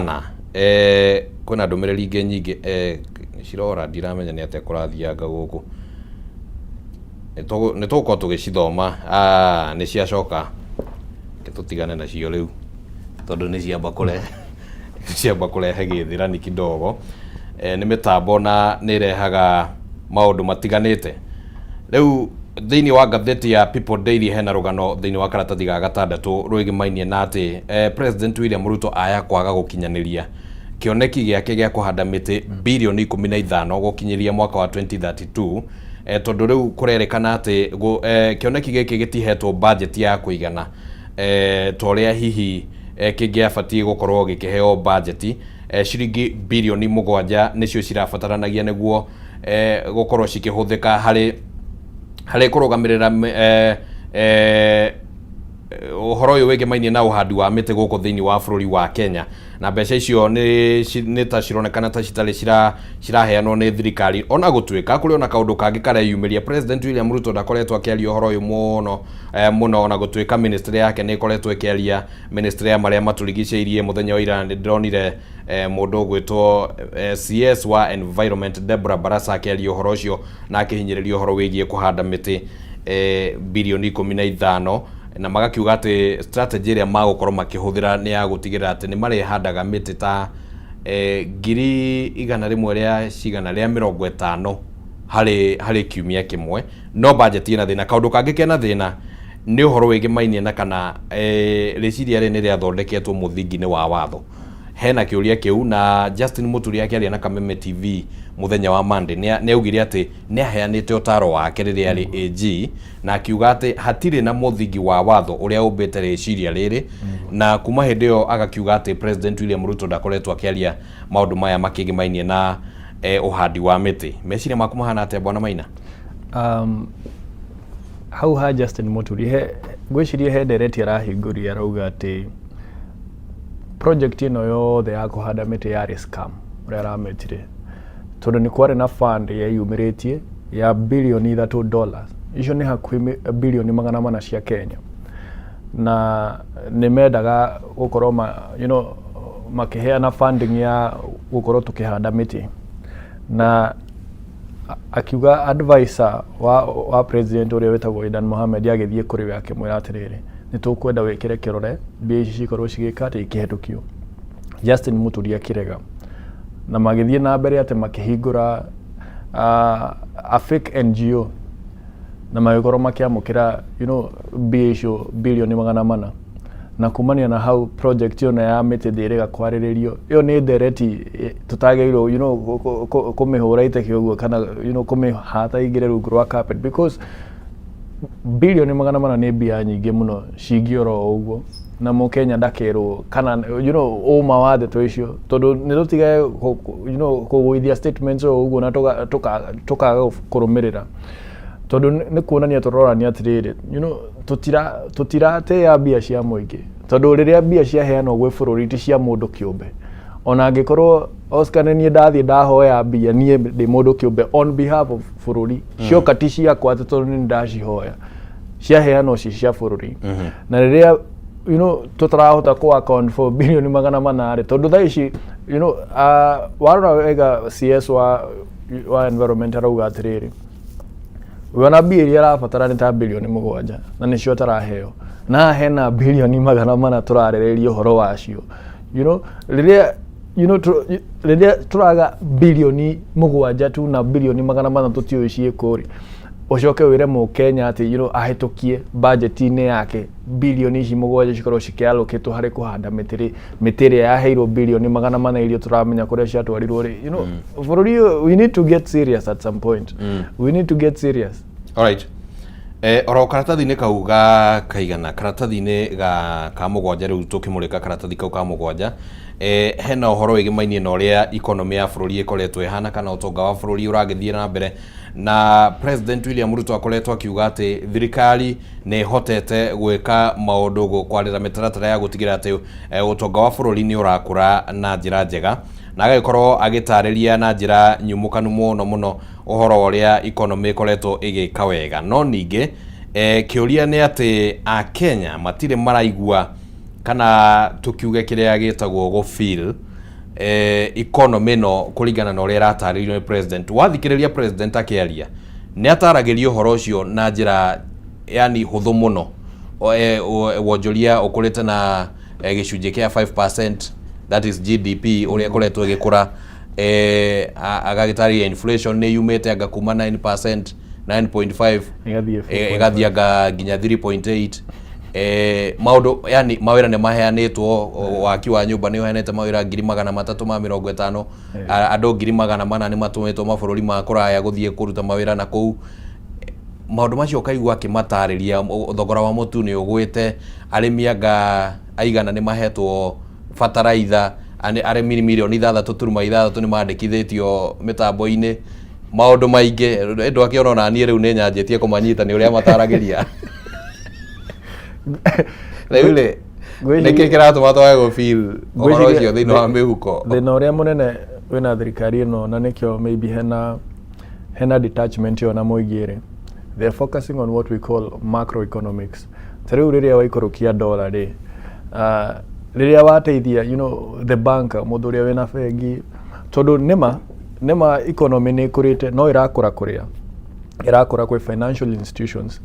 Kana kwĩna ndũmĩrĩri ingĩ nyingĩ cirora, ndiramenya nĩ atĩa kũrathianga gũkũ. Nĩ tũgũkorwo tũgĩcithoma. Ah, nĩ ciacoka. Reke tũtigane nacio rĩu tondũ nĩ ciamba kũrehe gĩthĩrani kidogo. Nĩ mĩtambo na nĩ ĩrehaga maũndũ matiganĩte. Rĩu thĩinĩ wa ngathĩti ya People Daily hena rũgano thĩinĩ wa karatathi ga gatandatũ rwĩgĩmainie na atĩ President William Ruto aya kwaga gũkinyanĩria kĩoneki gĩake gĩa kũhanda mĩtĩ bilioni 15 gũkinyĩria mwaka wa 2032, tondũ rĩu kũrerĩkana atĩ kĩoneki gĩkĩ gĩtihetwo budget ya kũigana ta ũrĩa hihi kĩngĩabatiĩ gũkorwo gĩkĩheo budget. Ciringi bilioni 7 nĩcio cirabataranagia nĩguo gũkorwo cikĩhũthĩka harĩ kũrũgamĩrĩra ũhoro ũyũ wĩgĩmainie na ũhandi wa mĩtĩ gũkũ thĩinĩ wa bũrũri wa Kenya, na mbeca icio nĩ ta cironekana ta citarĩ ciraheanwo nĩ thirikari, ona gũtuĩka kũrĩ ona kaũndũ kangĩ kareyumĩria. President William Ruto ndakoretwo akĩaria ũhoro ũyũ mũno mũno, ona gũtuĩka ministry yake nĩ ĩkoretwo ĩkĩaria, ministry ya marĩa matũrigicĩirie. Mũthenya wa ira nĩ ndĩronire mũndũ ũgwĩtwo CS wa environment Deborah Barasa akĩaria ũhoro ũcio na akĩhinyĩrĩria ũhoro wĩgiĩ kũhanda mĩtĩ bilioni 15, na magakiuga atĩ strategy ĩrĩa magũkorwo makĩhũthĩra nĩ ya gũtigĩrĩra atĩ nĩ marĩhandaga mĩtĩ ta 150,000 harĩ kiumia kĩmwe, no budget ĩna thĩna. Kaũndũ kangĩ kena thĩna nĩ ũhoro wĩgĩmainie na kana rĩciria rĩrĩ nĩ rĩathondeketwo mũthingi-inĩ wa watho. Hena kĩũria kĩu, na Justin Muturi akĩaria na Kameme TV mũthenya wa Monday nĩ augire atĩ nĩ aheanĩte ũtaro wake rĩrĩa arĩ AG, na akiuga atĩ hatirĩ na mũthingi wa watho ũrĩa ũmbĩte rĩciria rĩrĩ, na kuma hĩndĩ ĩyo agakiuga atĩ President William Ruto ndakoretwo akĩaria maũndũ maya makĩgĩmainie na ũhandi wa mĩtĩ. Meciria maku mahana atĩa, bwana Maina? Hau ha Justin Muturi, he ngwĩciria he ndereti arahingũria, arauga atĩ project ĩno yothe ya kũhanda mĩtĩ yarĩ scam ũrĩa aramĩtire, tondũ nĩ kwarĩ na fund yeyumĩrĩtie ya bilioni 3 dollars, icio nĩ hakuhĩ bilioni 400 cia Kenya, na nĩ mendaga gũkorwo ma, makĩheana funding ya gũkorwo tũkĩhanda mĩtĩ, na akiuga advisor wa president ũrĩa wĩtagwo Adan Mohamed agĩthiĩ kũrĩ we akĩmwĩra atĩrĩrĩ, nĩ tũkwenda wĩkĩre kĩrore mbia ici cikorwo cigĩka atĩ ikĩhetũkio. Justin Muturi akĩrega, na magĩthiĩ na mbere atĩ makĩhingũra a fake NGO na magĩkorwo makĩamũkĩra mbia icio bilioni 400, na kumania na hau project ĩyo ya mĩtĩ ndĩrĩga kwarĩrĩrio. Ĩyo nĩ ndereti tũtagĩrĩirwo kũmĩhũra iteke ũguo kana kũmĩhata ingĩre rungu rwa carpet, because bilioni 400 nĩ mbia nyingĩ mũno cingĩora o ũguo na mũkenya ndakerwo kana ũma wa ndeto icio, tondũ nĩ tũtige kũgũithia statements o ũguo na tũkaga kũrũmĩrĩra, tondũ nĩ kuonania tũrorania atĩrĩrĩ, tũtiratĩa mbia cia mũingĩ, tondũ rĩrĩa mbia ciaheanwo gwĩ bũrũri ti cia mũndũ kĩũmbe. Ona angĩkorwo Oscar nĩ niĩ ndathiĩ ndahoya mbia, niĩ ndĩ mũndũ kĩũmbe on behalf of bũrũri, cioka ti ciakwa atĩ tondũ nĩ ndacihoya, ciaheanwo ci cia bũrũri. Na rĩrĩa tũtarahota kũ account for bilioni 400 rĩ, tondũ thaa ici warora wega CS wa environment arauga atĩrĩrĩ, wona mbia iria arabatara nĩ ta bilioni 7 na nĩcio ataraheo, na haha hena bilioni 400 tũrarĩrĩria ũhoro wacio. Rĩrĩa rĩrĩa tũraga bilioni 7 tu na bilioni 400 tũtiũĩ ciĩkũ rĩ, ũcoke wĩre mũkenya atĩ ahĩtũkie budget-inĩ yake bilioni ici 7 cikorwo cikĩalokĩtwo harĩ kũhanda mĩtĩ rĩ, mĩtĩ ĩrĩa yaheirwo bilioni 400 iria tũramenya kũrĩa ciatwarirwo rĩ, bũrũri ũyũ, we need to get serious at some point. We need to get serious. Alright. Oro karatathi-inĩ kau ga kaigana, karatathi-inĩ ga ka mũgwanja, rĩu tũkĩmũrĩka karatathi kau ka mũgwanja, hena ũhoro wĩgĩmainie na ũrĩa economy ya bũrũri ĩkoretwo ĩhana kana ũtonga wa bũrũri ũragĩthiĩ na mbere, na President William Ruto akoretwo akiuga atĩ thirikari nĩ ĩhotete gwĩka maũndũ kwarĩra mĩtaratara ya gũtigĩrĩra atĩ ũtonga wa bũrũri nĩ ũrakũra na njĩra njega, na agagĩkorwo agĩtarĩria na njĩra nyumũkanu mũno mũno ũhoro ũrĩa economy ĩkoretwo ĩgĩka wega. No ningĩ kĩũria nĩ atĩ akenya matirĩ maraigua kana tũkiuge kĩrĩa gĩtagwo gũ feel Economy ĩno kũringana na ũrĩa ĩratarĩrio nĩ president, wathikĩrĩria president akĩaria, nĩ ataragĩria ũhoro ũcio na njĩra yani hũthũ mũno. Wonjoria ũkũrĩte na gĩcunjĩ kĩa 5%, that is GDP ũrĩa ĩkoretwo ĩgĩkũra. Agagĩtarĩria inflation nĩ yumĩte anga kuma 9%, 9.5, ĩgathiĩ ĩgathiĩ anga nginya 3.8. Maũndũ yani mawĩra nĩ maheanĩtwo, waki wa nyũmba nĩ ũheanĩte mawĩra 350,000. Andũ 400,000 nĩ matũmĩtwo mabũrũri ma kũraya gũthiĩ kũruta mawĩra na kũu. Maũndũ macio ũkaigua akĩmatarĩria, thogora wa mũtu nĩ ũgwĩte, arĩmi anga aigana nĩ mahetwo bataraitha, arĩmi 6.6 million nĩ mandĩkithĩtio mĩtambo-inĩ, maũndũ maingĩ. Ndũ akĩona ona niĩ rĩu nĩ nyanjĩtie kũmanyita nĩ ũrĩa mataragĩria. Rĩu rĩ, nĩkĩ kĩratũma twage gũ feel ũhoro ũcio thĩinĩ wa mĩhuko? Thĩna ũrĩa mũnene wĩna thirikari ĩno, na nĩkĩo maybe hena detachment ĩyo na mũingĩ rĩ, they are focusing on what we call macroeconomics. Ta rĩu rĩrĩa waikũrũkia dola rĩ, rĩrĩa wateithia the banker, mũndũ ũrĩa wĩna bengi, tondũ nĩma economy nĩ ĩkũrĩte, no ĩrakũra kũrĩa ĩrakũra kwĩ financial institutions.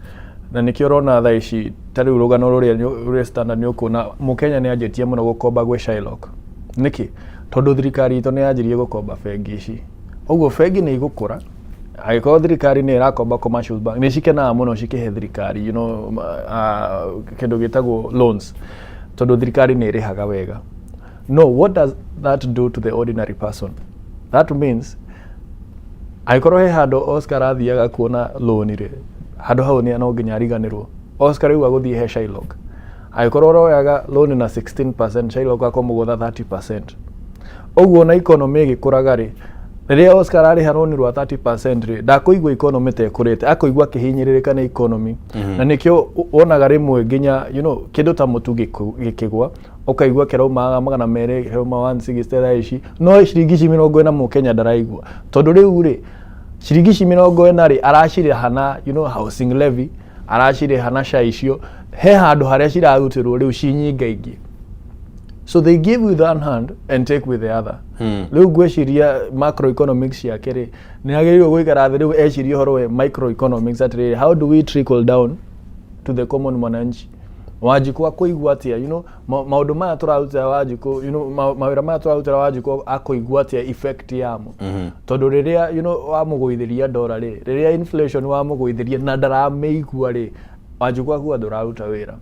Na nĩkĩo ũrona thaa ici, ta rĩu rũgano rũrĩa rũrĩa Standard, nĩ ũkuona mũkenya nĩ anjĩtie mũno gũkomba gwĩ Shylock. Nĩkĩ? Tondũ thirikari itũ nĩ yanjirie gũkomba bengi ici. Ũguo bengi nĩ igũkũra angĩkorwo thirikari nĩ ĩrakomba. Commercial bank nĩ cikenaga mũno cikĩhe thirikari kĩndũ gĩtagwo loans, tondũ thirikari nĩ ĩrĩhaga wega. No what does that do to the ordinary person? That means angĩkorwo he handũ Oscar athiaga kuona loan rĩ, handũ hau nĩ no nginya ariganĩrwo. Oscar rĩu agũthiĩ he Shylock. Angĩkorwo ũroyaga loan na 16%, Shylock akamũgũtha 30%. Ũguo na economy ĩgĩkũraga rĩ, rĩrĩa Oscar arĩha loan rwa 30% rĩ, ndakũigua economy ta ĩkũrĩte, akũigua akĩhinyĩrĩrĩka nĩ economy. Na nĩkĩo wonaga rĩmwe nginya kĩndũ ta mũtu gĩkĩgwa, ũkaigua kĩraumaga 200, kĩrauma 160 thaa ici, no ciringi ici 40 mũkenya ndaraigua, tondũ rĩu rĩ, ciringi ici 40 rĩ, aracirĩha na housing levy, aracirĩha na SHA icio, he handũ harĩa cirarutĩrwo rĩu ci nyingaingĩ. So they give with one hand and take with the other. Rĩu ngwĩciria macroeconomics ciake rĩ, nĩ agĩrĩirwo gũikara thĩ rĩu ecirie ũhoro wa microeconomics, atĩrĩrĩ, how do we trickle down to the common mwananchi? Wanjikũ akũigua atĩa maũndũ maya tũrarutĩra Wanjikũ, mawĩra maya tũrarutĩra Wanjikũ, akũigua atĩa effect yamo? Tondũ rĩrĩa wamũgũithĩria ndora rĩ, rĩrĩa inflation wamũgũithĩria na ndaramĩigua rĩ, Wanjikũ akuga ndũraruta wĩra.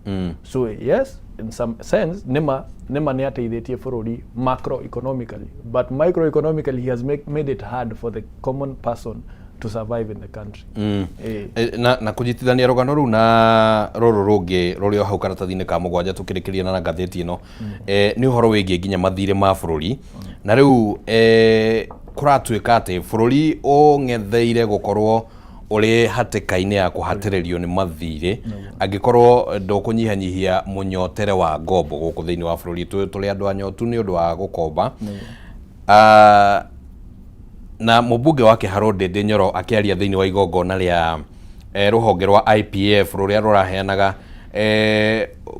So yes, in some sense nĩma nĩ ateithĩtie bũrũri macroeconomically, but microeconomically he has made it hard for the common person to survive in the country. Na kũnyitithania rũgano rũu na rũrũ rũngĩ rũrĩ o hau karatathi-inĩ ka mũgwanja tũkĩrĩkĩria na ngathĩti ĩno, nĩ ũhoro wĩgiĩ nginya mathirĩ ma bũrũri. Na rĩu kũratuĩka atĩ bũrũri ũng'etheire gũkorwo ũrĩ hatĩka-inĩ ya kũhatĩrĩrio nĩ mathirĩ angĩkorwo ndũkũnyihanyihia mũnyotere wa ngombo gũkũ thĩinĩ wa bũrũri. Tũrĩ andũ anyotu nĩ ũndũ wa gũkomba. Na mũmbunge wa Kĩharũ Ndĩndĩ Nyoro akĩaria thĩinĩ wa igongona rĩa rũhonge rwa IPF rũrĩa rũraheanaga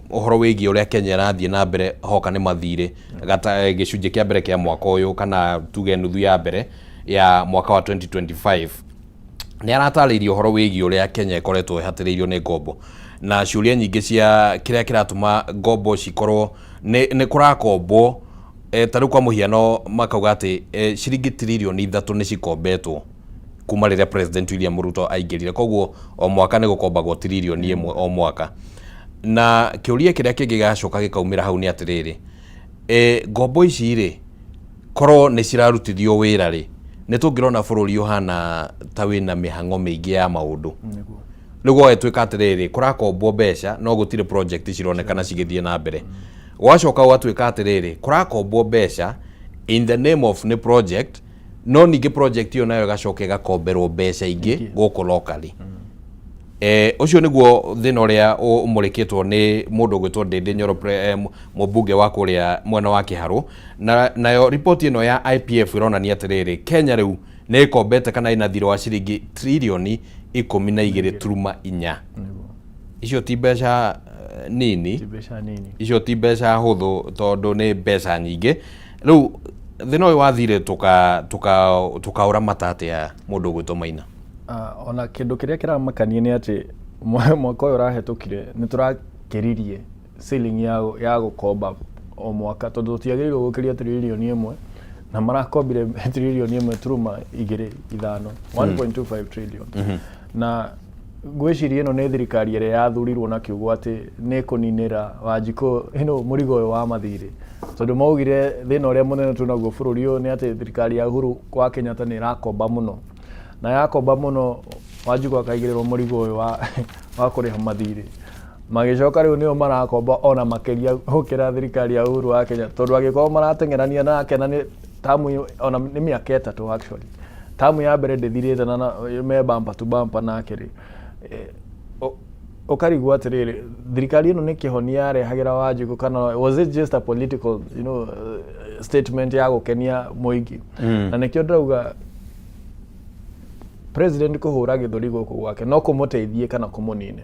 ũhoro wĩgiĩ ũrĩa Kenya ĩrathiĩ na mbere hoka nĩ mathirĩ gata, gĩcunjĩ kĩa mbere kĩa mwaka ũyũ, kana tuge nuthu ya mbere ya mwaka wa 2025, nĩ aratarĩirie ũhoro wĩgiĩ ũrĩa Kenya ĩkoretwo ĩhatĩrĩirio nĩ ngombo na ciũria nyingĩ cia kĩrĩa kĩratũma ngombo cikorwo nĩ kũrakombwo. Ta rĩu kwa mũhiano makauga atĩ ciringi 3 trillion nĩ cikombetwo kuma rĩrĩa President William Ruto aingĩrire. Koguo o mwaka nĩ gũkombagwo 1 trillion o mwaka. Na kĩũria kĩrĩa kĩngĩ gĩgacoka gĩkaumĩra hau nĩ atĩrĩrĩ, ngombo ici rĩ, korwo nĩ cirarutithio wĩra rĩ, nĩ tũngĩrona bũrũri ũhana ta wĩna mĩhang'o mĩingĩ ya maũndũ? Rĩu gwagĩtuĩka atĩrĩrĩ, kũrakombwo mbeca no gũtirĩ project cironekana cigĩthiĩ na mbere. Gwacoka gwatuĩka atĩrĩrĩ, kũrakombwo mbeca in the name of nĩ project, no ningĩ project ĩyo nayo ĩgacoka ĩgakomberwo mbeca ingĩ gũkũ locally. Ũcio nĩguo thĩna ũrĩa ũmũrĩkĩtwo nĩ mũndũ ũgwĩtwo Ndĩndĩ Nyoro, mũmbunge wa kũrĩa mwena wa Kĩharũ. Na nayo riboti ĩno ya IPF ĩronania atĩrĩrĩ, Kenya rĩu nĩ ĩkombete kana ĩna thirĩ wa ciringi 12.4 trillion. Icio ti mbeca nini. Ti mbeca nini. Icio ti mbeca hũthũ, tondũ nĩ mbeca nyingĩ. Rĩu Thĩna ũyũ wa thirĩ tũkaũramata atĩa, mũndũ ũgwĩtwo Maina? Ona kĩndũ kĩrĩa kĩramakania nĩ atĩ mwaka ũyũ ũrahĩtũkire nĩ tũrakĩririe ceiling ya gũkomba o mwaka, tondũ tũtiagĩrĩirwo gũkĩria 1 trillion, na marakombire 1.25 trillion, 1.25 trillion. Na ngwĩciria ĩno nĩ thirikari ĩrĩa yathurirwo na kiugo atĩ nĩ kũninĩra Wanjikũ ĩno mũrigo ũyũ wa mathirĩ, tondũ maugire thĩna ũrĩa mũnene twĩnaguo bũrũri ũyũ nĩ atĩ thirikari ya Uhuru wa Kenyatta nĩ ĩrakomba mũno, na yakomba mũno Wanjikũ akaigĩrĩrwo mũrigo ũyũ wa kũrĩha mathirĩ. Magĩcoka rĩu nĩo marakomba ona makĩria gũkĩra thirikari ya Uhuru wa Kenyatta, tondũ angĩkorwo marateng'erania nake na nĩ tamu ona nĩ mĩaka 3, actually tamu ya mbere ndĩthirĩte na me bumper to bumper nake rĩ, ũkarigwo atĩrĩrĩ, thirikari ĩno nĩ kĩhonia yarehagĩra Wanjikũ kana was it just a political statement ya gũkenia mũingĩ? Na nĩkĩo ndĩrauga president kũhũra gĩthũri gũkũ gwake no kũmũteithie kana kũmũnine,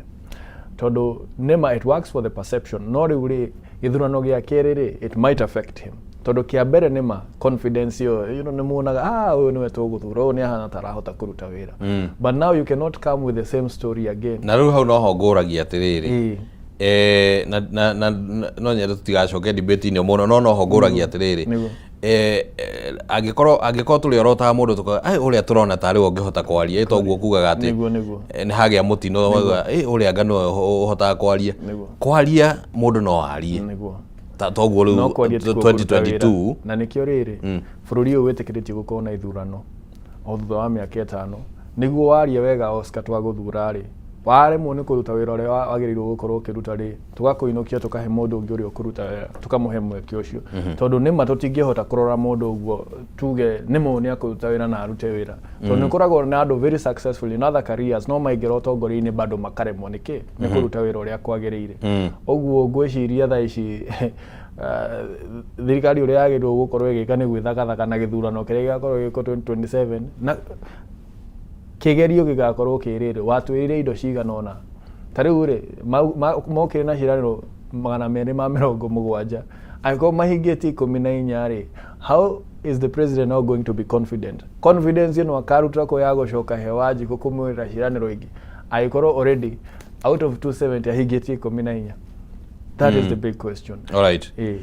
tondũ nĩma it works for the perception, no rĩu rĩ gĩthurano gĩa kerĩ rĩ, it might affect him, tondũ kĩa mbere nĩma confidence ĩyo nĩ muonaga, ah, ũyũ nĩwe tũgũthura, ũyũ nĩ ahana ta arahota kũruta wĩra, but now you cannot come with the same story again. Na rĩu hau noho ngũragia atĩrĩrĩ, na no nyende tũtigacoke debate-inĩ mũno, no noho ngũragia atĩrĩrĩ, angĩkorwo tũrĩ orotaga mũndũ tũkauga, "Ai, ũrĩa tũrona tarĩ we ũngĩhota kwaria," ĩ toguo kugaga atĩ Nĩguo. Nĩ hagĩa mũtino, wauga, "Ĩ, ũrĩa anga nĩwe ũhotaga kwaria." Kwaria mũndũ no arie. Toguo rĩu No kwaria ti kuo kũruta wĩra. 2022. Na nĩkĩo rĩrĩ bũrũri ũyũ wĩtĩkĩrĩtie gũkorwo na ithurano o thutha wa mĩaka 5, nĩguo warie wega Oscar twagũthura rĩ, waremwo nĩ kũruta wĩra ũrĩa wagĩrĩirwo gũkorwo ũkĩruta rĩ, tũgakũinũkia, tũkahe mũndũ ũngĩ ũrĩa ũkũruta wĩra, tũkamũhe mweke ũcio, tondũ nĩma tũtingĩhota kũrora mũndũ ũguo tuge nĩma ũyũ nĩ akũruta wĩra na arute wĩra, tondũ nĩ ũkoragwo na andũ very successful in other careers no maingĩra ũtongoria-inĩ bado makaremwo nĩkĩ nĩ kũruta wĩra ũrĩa kwagĩrĩire. Ũguo ngwĩciria thaa ici thirikari ũrĩa yagĩrĩirwo gũkorwo ĩgĩka nĩ gwĩthakathaka na gĩthurano kĩrĩa gĩgakorwo gĩgĩkwo 2027, na kĩgerio gĩgakorwo kĩ rĩrĩ, watwĩrire indo cigana ũna, ta rĩu rĩ mokire na ciĩranĩro 270, angĩkorwo mahingĩtie 14 rĩ, how is the president now going to be confident? Confidence ĩno akaruta kũ ya gũcoka he Wanjikũ kũmwĩra ciĩranĩro ingĩ, angĩkorwo already out of 270 ahingĩtie 14? That is the big question. Alright. Ĩĩ.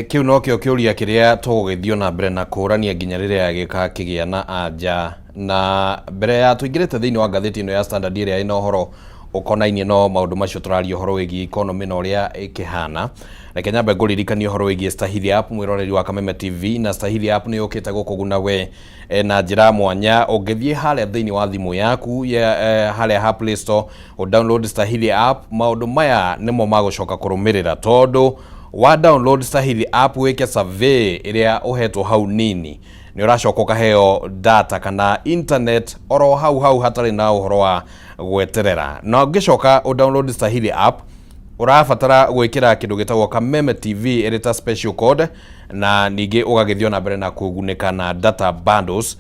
Kĩu nokĩo kĩũria kĩrĩa tũgũgĩthiĩ na mbere na kũũrania nginya rĩrĩa gĩgakĩgĩa na anja. Na mbere ya tũingĩrĩte thĩinĩ wa ngathĩti ĩno ya Standard ĩrĩa ĩna ũhoro ũkonainie no maũndũ macio tũraria, ũhoro wĩgiĩ economy na ũrĩa ĩkĩhana, reke nyambe ngũririkanie ũhoro wĩgiĩ Stahili App, mwĩroreri wa Kameme TV. Na Stahili App nĩ yũkĩte gũkũguna we na njĩra mwanya. Ũngĩthiĩ harĩa thĩinĩ wa thimũ yaku ya, harĩa ha Play Store, ũ download Stahili App, maũndũ maya nĩmo magũcoka kũrũmĩrĩra, tondũ wa download Stahili App, wĩke survey ĩrĩa ũhetwo hau nini, nĩ ũracoka ũkaheo data kana internet oro hau hau hatarĩ na ũhoro wa gweterera. Na ũngĩcoka ũ download Stahili App, ũrabatara gwĩkĩra kĩndũ gĩtagwo Kameme TV ĩrĩ ta special code, na ningĩ ũgagĩthiĩ na mbere na kũgunĩka na data bundles.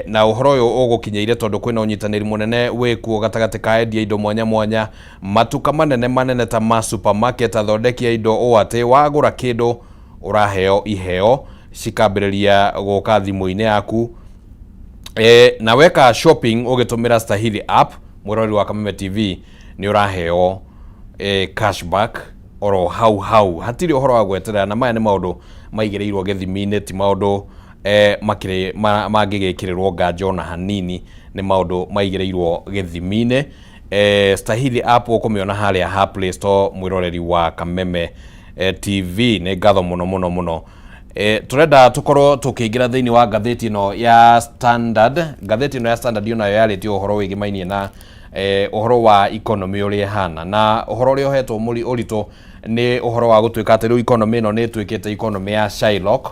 Na ũhoro ũyũ ũgũkinyĩire tondũ kwĩna ũnyitanĩri mũnene wĩkuo gatagatĩ ka endia indo mwanya mwanya, matuka manene manene ta ma supermarket, athondeki a indo, ũũ atĩ wagũra kĩndũ ũraheo iheo cikambĩrĩria gũka thimũ-inĩ yaku. Na weka shopping ũgĩtũmĩra Stahili App, mwĩroreri wa Kameme TV, nĩ ũraheo cashback oro hau hau, hatirĩ ũhoro wa gweterera. Na maya nĩ maũndũ maigĩrĩirwo gĩthimi-inĩ, ti maũndũ makĩrĩ mangĩgĩkĩrĩrwo nganja ona hanini, nĩ maũndũ maigĩrĩirwo gĩthimi-inĩ. Stahili App ũkũmĩona harĩa ha Play Store, mwĩroreri wa Kameme TV. Nĩ ngatho mũno mũno mũno. Tũrenda tũkorwo tũkĩingĩra thĩinĩ wa ngathĩti ĩno ya Standard. Ngathĩti ĩno ya Standard onayo yarĩtie ũhoro wĩgĩmainie na ũhoro wa economy ũrĩa ĩhana, na ũhoro ũrĩa ũhetwo ũritũ nĩ ũhoro wa gũtuĩka atĩ rĩu economy ĩno nĩ ĩtuĩkĩte economy ya Shylock,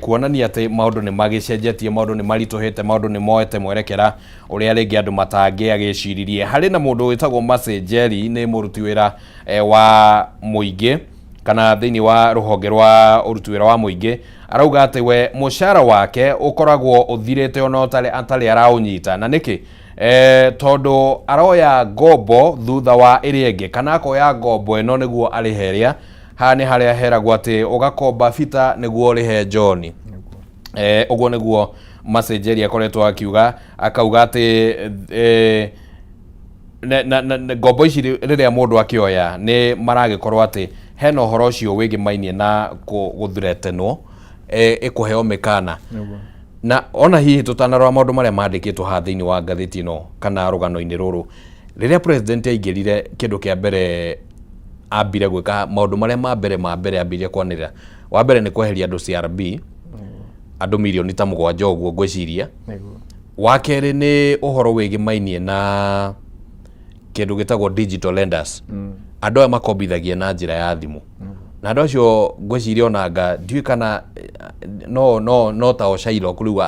kuonania atĩ maũndũ nĩ magĩcenjetie, maũndũ nĩ maritũhĩte, maũndũ nĩ moete mwerekera ũrĩa rĩngĩ andũ matangĩagĩciririe. Harĩ na mũndũ wĩtagwo Mercy Njeri, nĩ mũruti wĩra wa mũingĩ kana thĩinĩ wa rũhonge rwa ũruti wĩra wa mũingĩ, arauga atĩ we mũcara wake ũkoragwo ũthirĩte ona ũtarĩ atarĩ araũnyita. Na nĩkĩ? Tondũ aroya ngombo thutha wa ĩrĩa ĩngĩ, kana akoya ngombo ĩno nĩguo arĩhe ĩrĩa. Haha nĩ harĩa heragwo atĩ ũgakomba Peter nĩguo ũrĩhe John. Ũguo nĩguo Macenjeri akoretwo akiuga, akauga atĩ na ngombo ici rĩrĩa mũndũ akĩoya nĩ maragĩkorwo atĩ hena ũhoro ũcio wĩgĩmainie na gũthretenwo, ĩkũheo mĩkana. Na ona hihi tũtanarora maũndũ marĩa mandĩkĩtwo haha thĩinĩ wa ngathĩti ĩno kana rũgano-inĩ rũrũ, rĩrĩa president aingĩrire, kĩndũ kĩa mbere ambire gwĩka, maũndũ marĩa ma mbere ambire kwanĩrĩra, wa mbere nĩ kweheria andũ CRB, andũ mirioni ta 7 ũguo ngwĩciria. Wa kerĩ nĩ ũhoro wĩgĩmainie na kĩndũ gĩtagwo digital lenders, andũ aya makombithagia na njĩra ya thimũ, na andũ acio ngwĩciria onanga ndiũĩ kana no ta o Shylock rĩu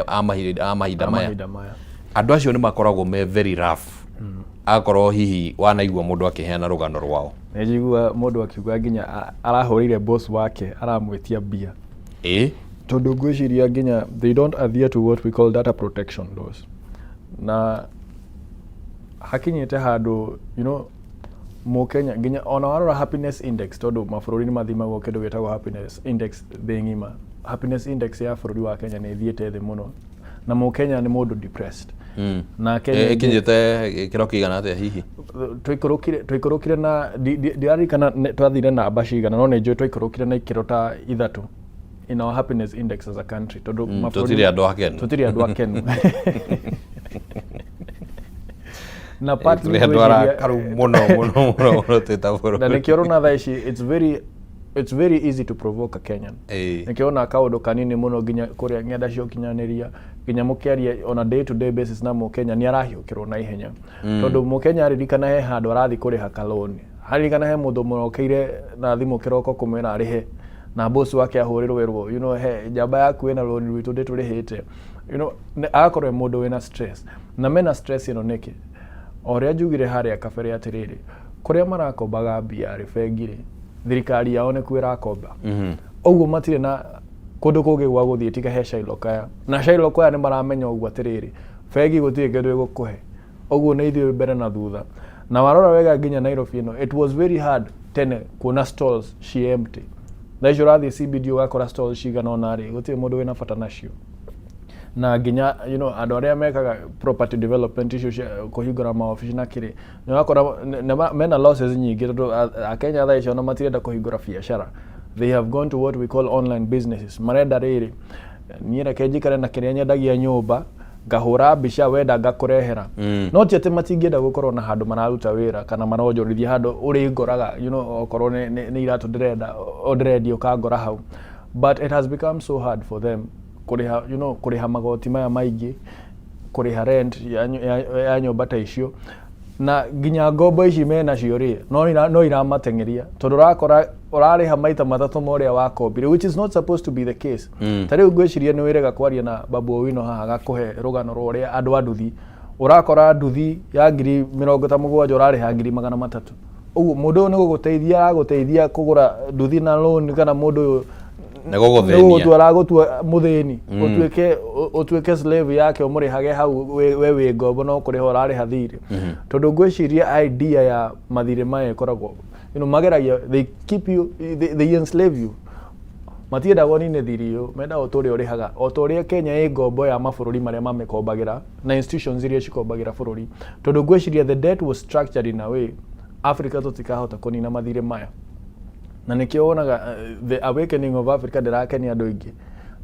a mahinda maya. Mahinda maya. Andũ acio nĩ makoragwo me very rough, akorwo hihi wanaigua mũndũ akĩheana rũgano rwao. Nĩ njigua mũndũ akiuga nginya arahũrĩire boss wake aramwĩtia mbia, tondũ ngwĩciria nginya they don't adhere to what we call data protection laws, na hakinyĩte handũ mũkenya nginya ona warora happiness index, tondũ mabũrũri nĩ mathimagwo kĩndũ gĩtagwo happiness index thĩ ng'ima, happiness index ya bũrũri wa Kenya nĩ ĩthiĩte thĩ mũno, na mũkenya nĩ mũndũ depressed. Na Kenya Ĩkinyĩte gĩkĩro kĩigana atĩa hihi? Tũikũrũkire na ndiririkana twathire namba cigana, no nĩ njũĩ twaikũrũkire na ikĩro ta 3 in our happiness index as a country, tondũ Tũtirĩ andũ akenu. Tũtirĩ andũ akenu na partly Tũrĩ andũ arakaru mũno mũno mũno mũno twĩ ta na bũrũri. Nĩkĩo ũrona thaa ici it's very easy to provoke a Kenyan. Nĩkĩo ona kaũndũ kanini mũno nginya kũrĩa ng'enda cia ũkinyanĩria, nginya mũkĩaria on a day to day basis na mũkenya, nĩ arahiũkĩrwo na ihenya, tondũ mũkenya aririkana he handũ arathiĩ kũrĩha kaloni, aririkana he mũndũ mũrokeire na thimũ kĩroko kũmwĩra arĩhe, na boss wake ahũrĩrwo ĩrwo he njamba yaku ĩna loan rwitũ ndĩtũrĩhĩte, agakorwo e mũndũ wĩna stress. Na mena stress ĩno nĩkĩ? O ũrĩa njugire harĩa kabere atĩrĩrĩ, kũrĩa marakombaga mbia rĩ, bengi rĩ, thirikari yao nĩkuo ĩrakomba. Ũguo matirĩ na kũndũ kũngĩ gwa gũthiĩ tiga he Shylock aya, na Shylock aya nĩ maramenya ũguo atĩrĩrĩ, bengi gũtirĩ kĩndũ ĩgũkũhe, ũguo nĩ ithuĩ mbere na thutha. Na warora wega nginya Nairobi ĩno, it was very hard tene kuona stalls ci empty. Thaa ici ũrathiĩ CBD ũgakora stalls cigana ũna rĩ, gũtirĩ mũndũ wĩna bata nacio. Na nginya andũ arĩa mekaga property development icio cia kũhingũra maobici na kĩrĩ, nĩ ũrakora mena losses nyingĩ, tondũ akenya thaa ici ona matirenda kũhingũra biacara. They have gone to what we call online businesses. Marenda rĩrĩ, niĩ reke njikare na kĩrĩa nyendagia nyũmba, ngahũra mbica, wenda ngakũrehera. No ti atĩ matingĩenda gũkorwo na handũ mararuta wĩra kana maronjorithia handũ ũrĩ ngoraga, okorwo nĩ iratũ ndĩrenda o ndĩrendia, ũkangora hau. But it has become so hard for them kũrĩha kũrĩha magoti maya maingĩ, kũrĩha rent ya nyũmba ta icio, na nginya ngombo ici menacio rĩ, no iramateng'eria, tondũ ũrakora ũrarĩha maita matatũ ma ũrĩa wakombire, which is not supposed to be the case. Ta rĩu ngwĩciria nĩ wĩrega kwaria na Babu Owino haha gakũhe rũgano rwa ũrĩa andũ a nduthi, ũrakora nduthi ya 70,000 ũrarĩha 300,000. Ũguo mũndũ ũyũ nĩ gũgũteithia aragũteithia kũgũra nduthi na loan, kana mũndũ ũyũ Nĩ gũgũthĩnia. Nĩ gũgũtua aragũtua mũthĩni, ũtuĩke slave yake, ũmũrĩhage hau we wĩ ngombo, no kũrĩha ũrarĩha thirĩ. Tondũ ngwĩciria idea ya mathirĩ maya ĩkoragwo mageragia, they keep you, they enslave you. Matiendaga ũnine thirĩ ũyũ, mendaga ũtũre ũrĩhaga o ta ũrĩa Kenya ĩ ngombo ya mabũrũri marĩa mamĩkombagĩra na institutions iria cikombagĩra bũrũri. Tondũ ngwĩciria the debt was structured in a way Africa tũtikahota kũnina mathirĩ maya, na nĩkĩo wonaga the awakening of Africa ndĩrakenia andũ aingĩ,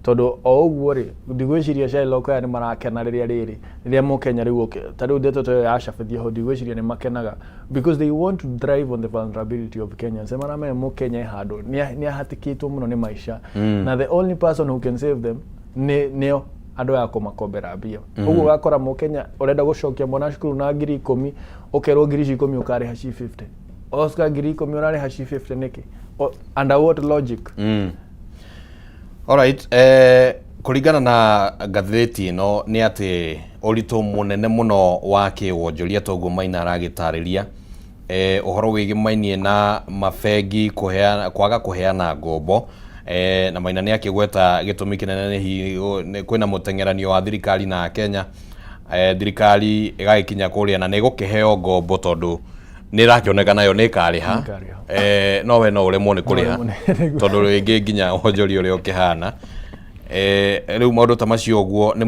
tondũ o ũguo rĩ, ndigwĩciria Shylock aya nĩ marakena rĩrĩa rĩrĩ rĩrĩa mũkenya rĩu ta rĩu ndeto ta ĩyo yacabithio ho, ndigwĩciria nĩ makenaga, because they want to thrive on the vulnerability of Kenyans. Nĩ maramenya mũkenya e handũ nĩ ahatĩkĩtwo mũno nĩ maica, na the only person who can save them nĩ nĩo andũ aya kũmakombera mbia. Ũguo ũgakora mũkenya ũrenda gũcokia mwana cukuru na 10,000, ũkerwo ngiri ici 10 ũkarĩha ci 50. Oscar, 10,000 ũrarĩha ci 50 nĩkĩ? Under what logic? Alright, kũringana na ngathĩti ĩno nĩ atĩ ũritũ mũnene mũno wa kĩwonjoria, toguo Maina aragĩtarĩria, ũhoro wĩgĩmainie na mabengi kũheana, kwaga kũheana ngombo, na Maina nĩ akĩgweta gĩtũmi kĩnene nĩ hihi kwĩna mũteng'eranio wa thirikari na Kenya, thirikari ĩgagĩkinya kũrĩa na nĩ ĩgũkĩheo ngombo tondũ Nĩ ĩrakĩoneka nayo nĩ ĩkarĩha. Nĩ ĩkarĩha. No we no ũremwo nĩ kũrĩha. No ũremwo nĩ- Tondũ rĩngĩ nginya wonjoria ũrĩa ũkĩhana. Rĩu maũndũ ta macio ũguo nĩ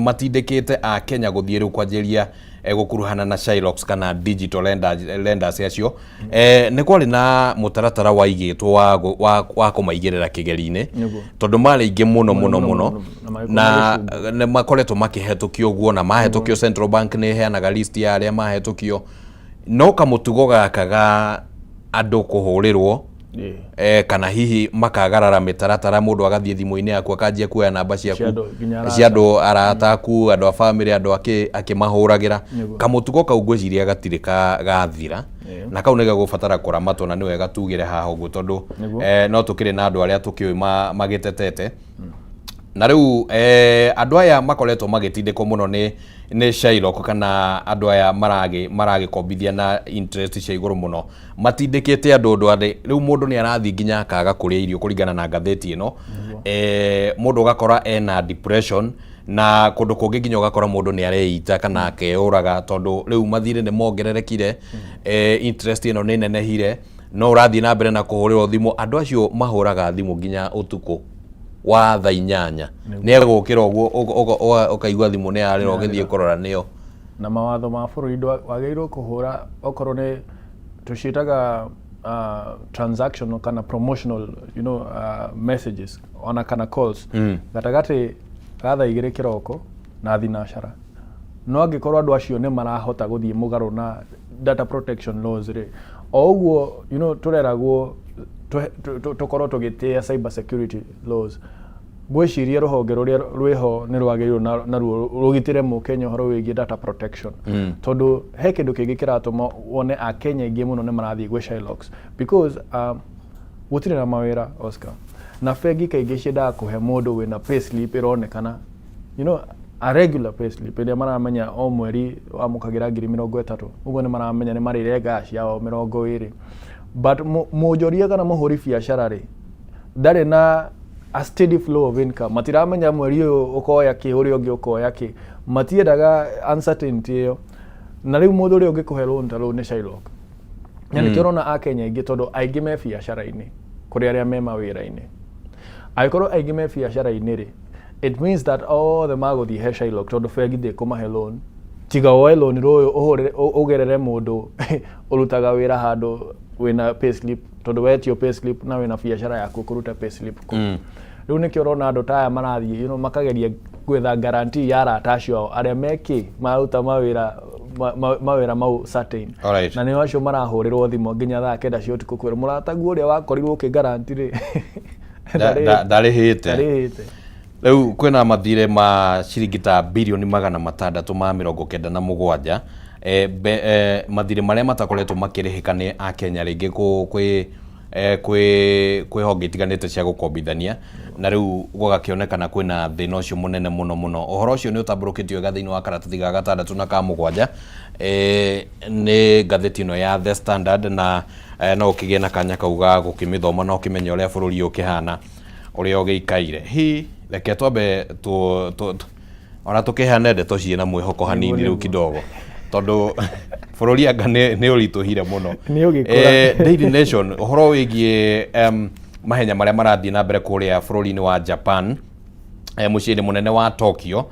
matindĩkĩte a Kenya gũthiĩ rĩu kwanjĩrĩria gũkuruhana na Shylocks kana digital lenders acio. Nĩ kwarĩ na mũtaratara waigĩtwo wa kũmaigĩrĩra kĩgeri-inĩ. Nĩguo. Tondũ marĩ aingĩ mũno mũno mũno. Mũno, na magĩkorwo Na magĩcungwo. nĩ makoretwo makĩhetũkio ũguo na mahetũkio Central Bank nĩ ĩheanaga list ya arĩa mahetũkio, no kamũtugo gaka ga andũ kũhũrĩrwo kana hihi makagarara mĩtaratara, mũndũ agathiĩ thimũ-inĩ yaku akanjia kuoya namba ciaku Cia andũ, nginya arata. Cia andũ, arata aku, andũ a famĩlĩ, andũ akĩmahũragĩra. Nĩguo. Kamũtugo kau ngwĩciria gatirĩ gathira. Na kau nĩ gegũbatara kũramatwo na nĩ wega tugĩre haha ũguo tondũ no tũkĩrĩ na andũ arĩa tũkĩũĩ magĩtetete. Na rĩu andũ aya makoretwo magĩtindĩkwo mũno nĩ Shylock kana andũ aya maragĩkombithia na interest cia igũrũ mũno, matindĩkĩte andũ ũndũ atĩ rĩu mũndũ nĩ arathiĩ nginya akaga kũrĩa irio kũringana na ngathĩti ĩno. Mũndũ ũgakora ena depression na kũndũ kũngĩ nginya ũgakora mũndũ nĩ areita kana akeyũraga tondũ rĩu mathirĩ nĩ mongererekire, interest ĩno nĩ nenehire, no ũrathiĩ na mbere na kũhũrĩrwo thimũ. Andũ acio mahũraga thimũ nginya ũtukũ wa thaa 8, nĩ egũkĩra ũguo ũkaigua thimũ nĩ yarĩra, ũgĩthiĩ kũrora nĩyo. Na mawatho ma bũrũri, wagĩrĩirwo kũhũra okorwo nĩ tũciĩtaga transactional kana promotional messages ona kana calls gatagatĩ ga thaa 2 kĩroko na thinacara. No angĩkorwo andũ acio nĩ marahota gũthiĩ mũgarũ na data protection laws rĩ, o ũguo tũreragwo tũkorwo tũgĩtĩĩa cyber security laws, ngwĩciria rũhonge rũrĩa rwĩho nĩ rwagĩrĩirwo naruo rũgitĩre mũkenya ũhoro wĩgiĩ data protection, tondũ he kĩndũ kĩngĩ kĩratũma wone akenya aingĩ mũno nĩ marathiĩ gwĩ Shylocks because gũtirĩ na mawĩra, Oscar, na bengi kaingĩ ciendaga kũhe mũndũ wĩna payslip ĩronekana, a regular payslip ĩrĩa maramenya o mweri wamũkagĩra 30,000. Ũguo nĩ maramenya nĩ marĩre ngaci yao 20, but mũnjoria kana mũhũri biacara rĩ, ndarĩ na a steady flow of income. Matiramenya mweri ũyũ ũkoya kĩ, ũrĩa ũngĩ ũkoya kĩ. Matiendaga uncertainty ĩyo. Na rĩu mũndũ ũrĩa ũngĩkũhe loan ta rũu nĩ Shylock, na nĩkĩo ũrona akenya aingĩ, tondũ aingĩ me biacara-inĩ kũrĩ arĩa me mawĩra-inĩ. Angĩkorwo aingĩ me biacara-inĩ rĩ, it means that othe magũthiĩ he Shylock, tondũ bengi ndĩkũmahe loan tiga woe loan rũyũ ũhũrĩre ũgerere mũndũ ũrutaga wĩra handũ wĩna payslip, tondũ wetio payslip na wĩna biacara yaku ũkũruta payslip kũ? Rĩu nĩkĩo ũrona andũ ta aya marathiĩ makageria gwetha guarantee ya arata acio ao arĩa mekĩ maruta mawĩra mawĩra mau certain. Na nĩo acio marahũrĩrwo thimũ nginya thaa 9 cia ũtukũ kwĩrwo mũrataguo ũrĩa wakorirwo ũkĩ guarantee rĩ Ndarĩhĩte. Ndarĩhĩte. Rĩu kwĩna mathirĩ ma ciringi ta 697 birioni, mathirĩ marĩa matakoretwo makĩrĩhĩka nĩ akenya rĩngĩ kwĩ kwĩ honge itiganĩte cia gũkombithania, na rĩu gũgakĩonekana kwĩna thĩna ũcio mũnene mũno mũno. Ũhoro ũcio nĩ ũtambũrũkĩtio wega thĩinĩ wa karatathi ga gatandatũ na ka mũgwanja, nĩ ngathĩti ĩno ya The Standard, na no ũkĩgĩe na kanya kau ga gũkĩmĩthoma na ũkĩmenye ũrĩa bũrũri ũkĩhana, ũrĩa ũgĩikaire. Hi reke twambe ona tũkĩheane ndeto ciĩna mwĩhoko hanini rĩu kidogo, tondũ bũrũri anga nĩ ũritũhire mũno. Nĩ ũgĩkũra. Daily Nation, ũhoro wĩgiĩ mahenya marĩa marathiĩ na mbere kũrĩa bũrũri-inĩ wa Japan, mũciĩ-inĩ mũnene wa Tokyo.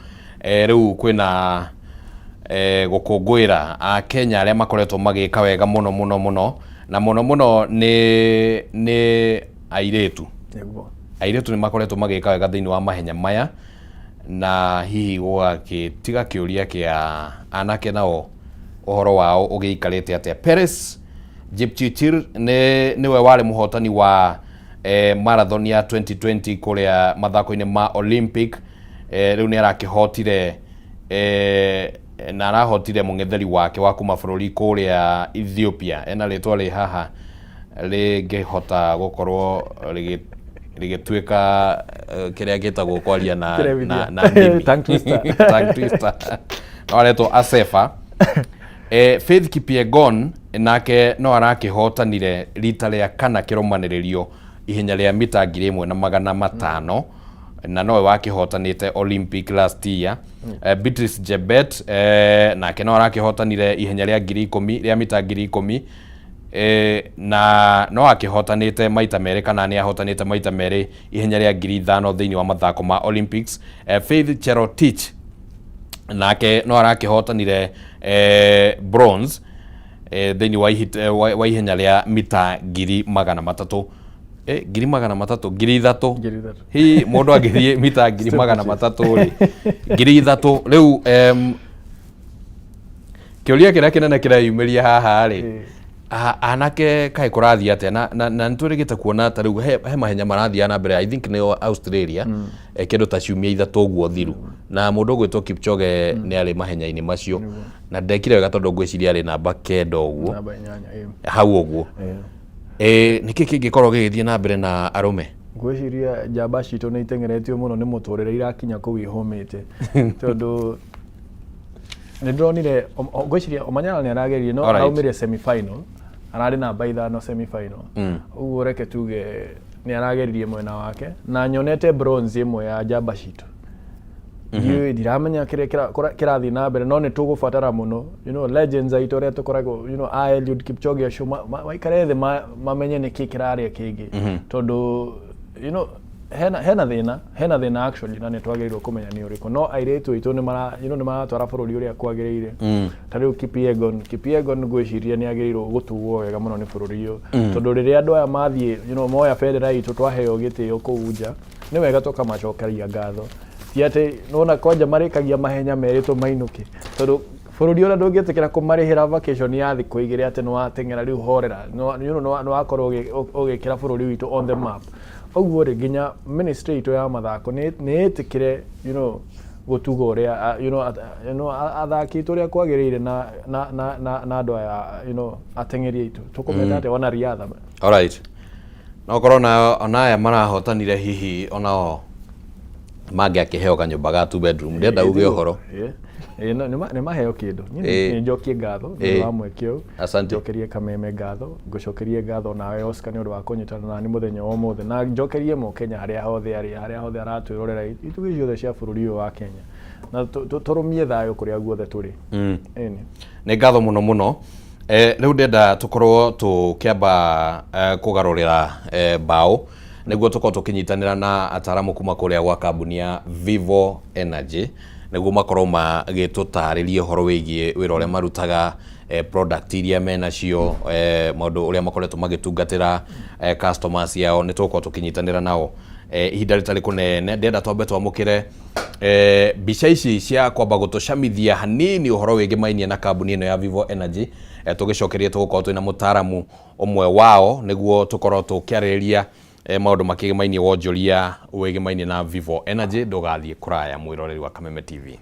Rĩu kwĩna gũkũngũĩra akenya arĩa makoretwo magĩka wega mũno mũno mũno, na mũno mũno nĩ airĩtu. Airĩtu nĩ makoretwo magĩka wega thĩinĩ wa mahenya maya, na hihi gũgagĩtiga kĩũria kĩa anake nao ũhoro wao ũgĩikarĩte atĩa. Peres Jepchirchir nĩwe warĩ mũhotani wa marathon ya 2020 kũrĩa mathako-inĩ ma Olympic. Rĩu nĩ arakĩhotire na arahotire mũng'etheri wake wa kuma bũrũri kũrĩa Ethiopia, ena rĩtwa rĩ haha rĩngĩhota gũkorwo rĩgĩtuĩka kĩrĩa gĩtagwo kwaria na ndimi. Tongue twister. Tongue twister. No aretwo Asefa. Faith Kipyegon nake no arakĩhotanire rita rĩa kana kĩrũmanĩrĩrio ihenya rĩa mita 1500. Na nowe wakĩhotanĩte Olympic last year. Beatrice Jebet nake no arakĩhotanire ihenya rĩa 10,000, rĩa mita 10,000, na no akĩhotanĩte maita merĩ, kana nĩ ahotanĩte maita merĩ ihenya rĩa 5,000 thĩinĩ wa mathako ma Olympics. Faith Cherotich nake no arakĩhotanire bronze thĩinĩ wa, wa ihenya rĩa mita 300,000, 300,000, 3,000. 3,000. Hi mũndũ angĩthiĩ mita 300,000 rĩ, 3,000 rĩu. Kĩũria kĩrĩa kĩnene kĩreyumĩria haha rĩ, anake kaĩ kũrathiĩ atĩa? Na nĩ twĩrĩgĩte kuona ta rĩu he mahenya marathiĩ na mbere, I think nĩ Australia, kĩndũ ta ciumia 3 ũguo thiru, na mũndũ ũgwĩtwo Kipchoge nĩ arĩ mahenya-inĩ macio na ndekire wega, tondũ ngwĩciria arĩ namba 9 ũguo. Namba 8, ĩĩ. Hau ũguo. Nĩkĩ kĩngĩkorwo gĩgĩthiĩ na mbere na arũme? Ngwĩciria njamba citũ nĩ iteng'eretio mũno nĩ mũtũrĩre, irakinya kũu ihũmĩte, tondũ nĩ ndĩronire ngwĩciria Omanyala nĩ arageririe, no araumire semi final, ararĩ namba 5 semi final. Ũguo reke tuge nĩ arageririe mwena wake, na nyonete bronze ĩmwe ya njamba citũ. Ndiũĩ, ndiramenya kĩrĩa kĩrathiĩ na mbere, no nĩ tũgũbatara mũno legends aitũ arĩa tũkoragwo a Eliud Kipchoge acio maikare thĩ mamenye nĩkĩ kĩrarĩa kĩngĩ, tondũ hena thĩna, hena thĩna actually, na nĩ twagĩrĩirwo kũmenya nĩ ũrĩkũ. No airĩtu aitũ nĩ mara nĩ maratwara bũrũri ũrĩa kwagĩrĩire. Ta rĩu Kipyegon, Kipyegon ngwĩciria nĩ agĩrĩirwo gũtugwo wega mũno nĩ bũrũri ũyũ, tondũ rĩrĩa andũ aya mathiĩ moya bendera itũ, twaheo gĩtĩo kũu nja, nĩ wega tũkamacokeria ngatho. Ti atĩ nona kwanja marĩkagia mahenya merĩtwo mainũke, tondũ bũrũri ũrĩa ndũngĩtĩkĩra kũmarĩhĩra vacation ya thikũ 2 atĩ nĩ wateng'era rĩu horera, nĩ wakorwo ũgĩkĩra bũrũri witũ on the map. Ũguo rĩ, nginya ministry itũ ya mathako nĩ ĩtĩkĩre gũtuga ũrĩa athaki aitũ ũrĩa kwagĩrĩire, na andũ aya ateng'eri aitũ tũkũmeta atĩa, wana riadha. Alright, no korwo na ona aya marahotanire hihi onao mangĩakĩheo kanyũmba ga two bedroom, ndĩrenda uge ũhoro. Ĩĩ, no, nĩ maheo kĩndũ. Niĩ nĩ njokie ngatho nĩ ũndũ wa mweke ũyũ. Asante. Njokerie Kameme ngatho, ngũcokerie ngatho nawe Oscar nĩ ũndũ wa kũnyitana nani mũthenya wa ũmũthĩ, na njokerie mũkenya harĩa hothe arĩ, harĩa hothe aratwĩrorera, itugĩ ciothe cia bũrũri ũyũ wa Kenya, na tũrũmie thayũ kũrĩa guothe tũrĩ. Ĩni. Nĩ ngatho mũno mũno. Rĩu ndĩrenda tũkorwo tũkĩamba kũgarũrĩra mbaũ nĩguo tũkorwo tũkĩnyitanĩra na ataramu kuma kũrĩa gwa kambuni ya Vivo Energy, nĩguo makorwo magĩtũtarĩria ũhoro wĩgiĩ wĩra ũrĩa marutaga, product iria menacio, maũndũ ũrĩa makoretwo magĩtungatĩra customers yao. Nĩ tũgũkorwo tũkĩnyitanĩra nao ihinda rĩtarĩ kũnene. Ndĩrenda twambe twamũkĩre mbica ici cia kwamba gũtũcamithia hanini ũhoro wĩgĩmainie na kambuni ĩno ya Vivo Energy. Tũgĩcokerie tũgũkorwo twĩna mũtaaramu ũmwe wao nĩguo tũkorwo tũkĩarĩrĩria maũndũ makĩgĩmainie wonjoria wĩgĩmainie na Vivo Energy. Ndũgathiĩ kũraya, mwĩroreri wa Kameme TV.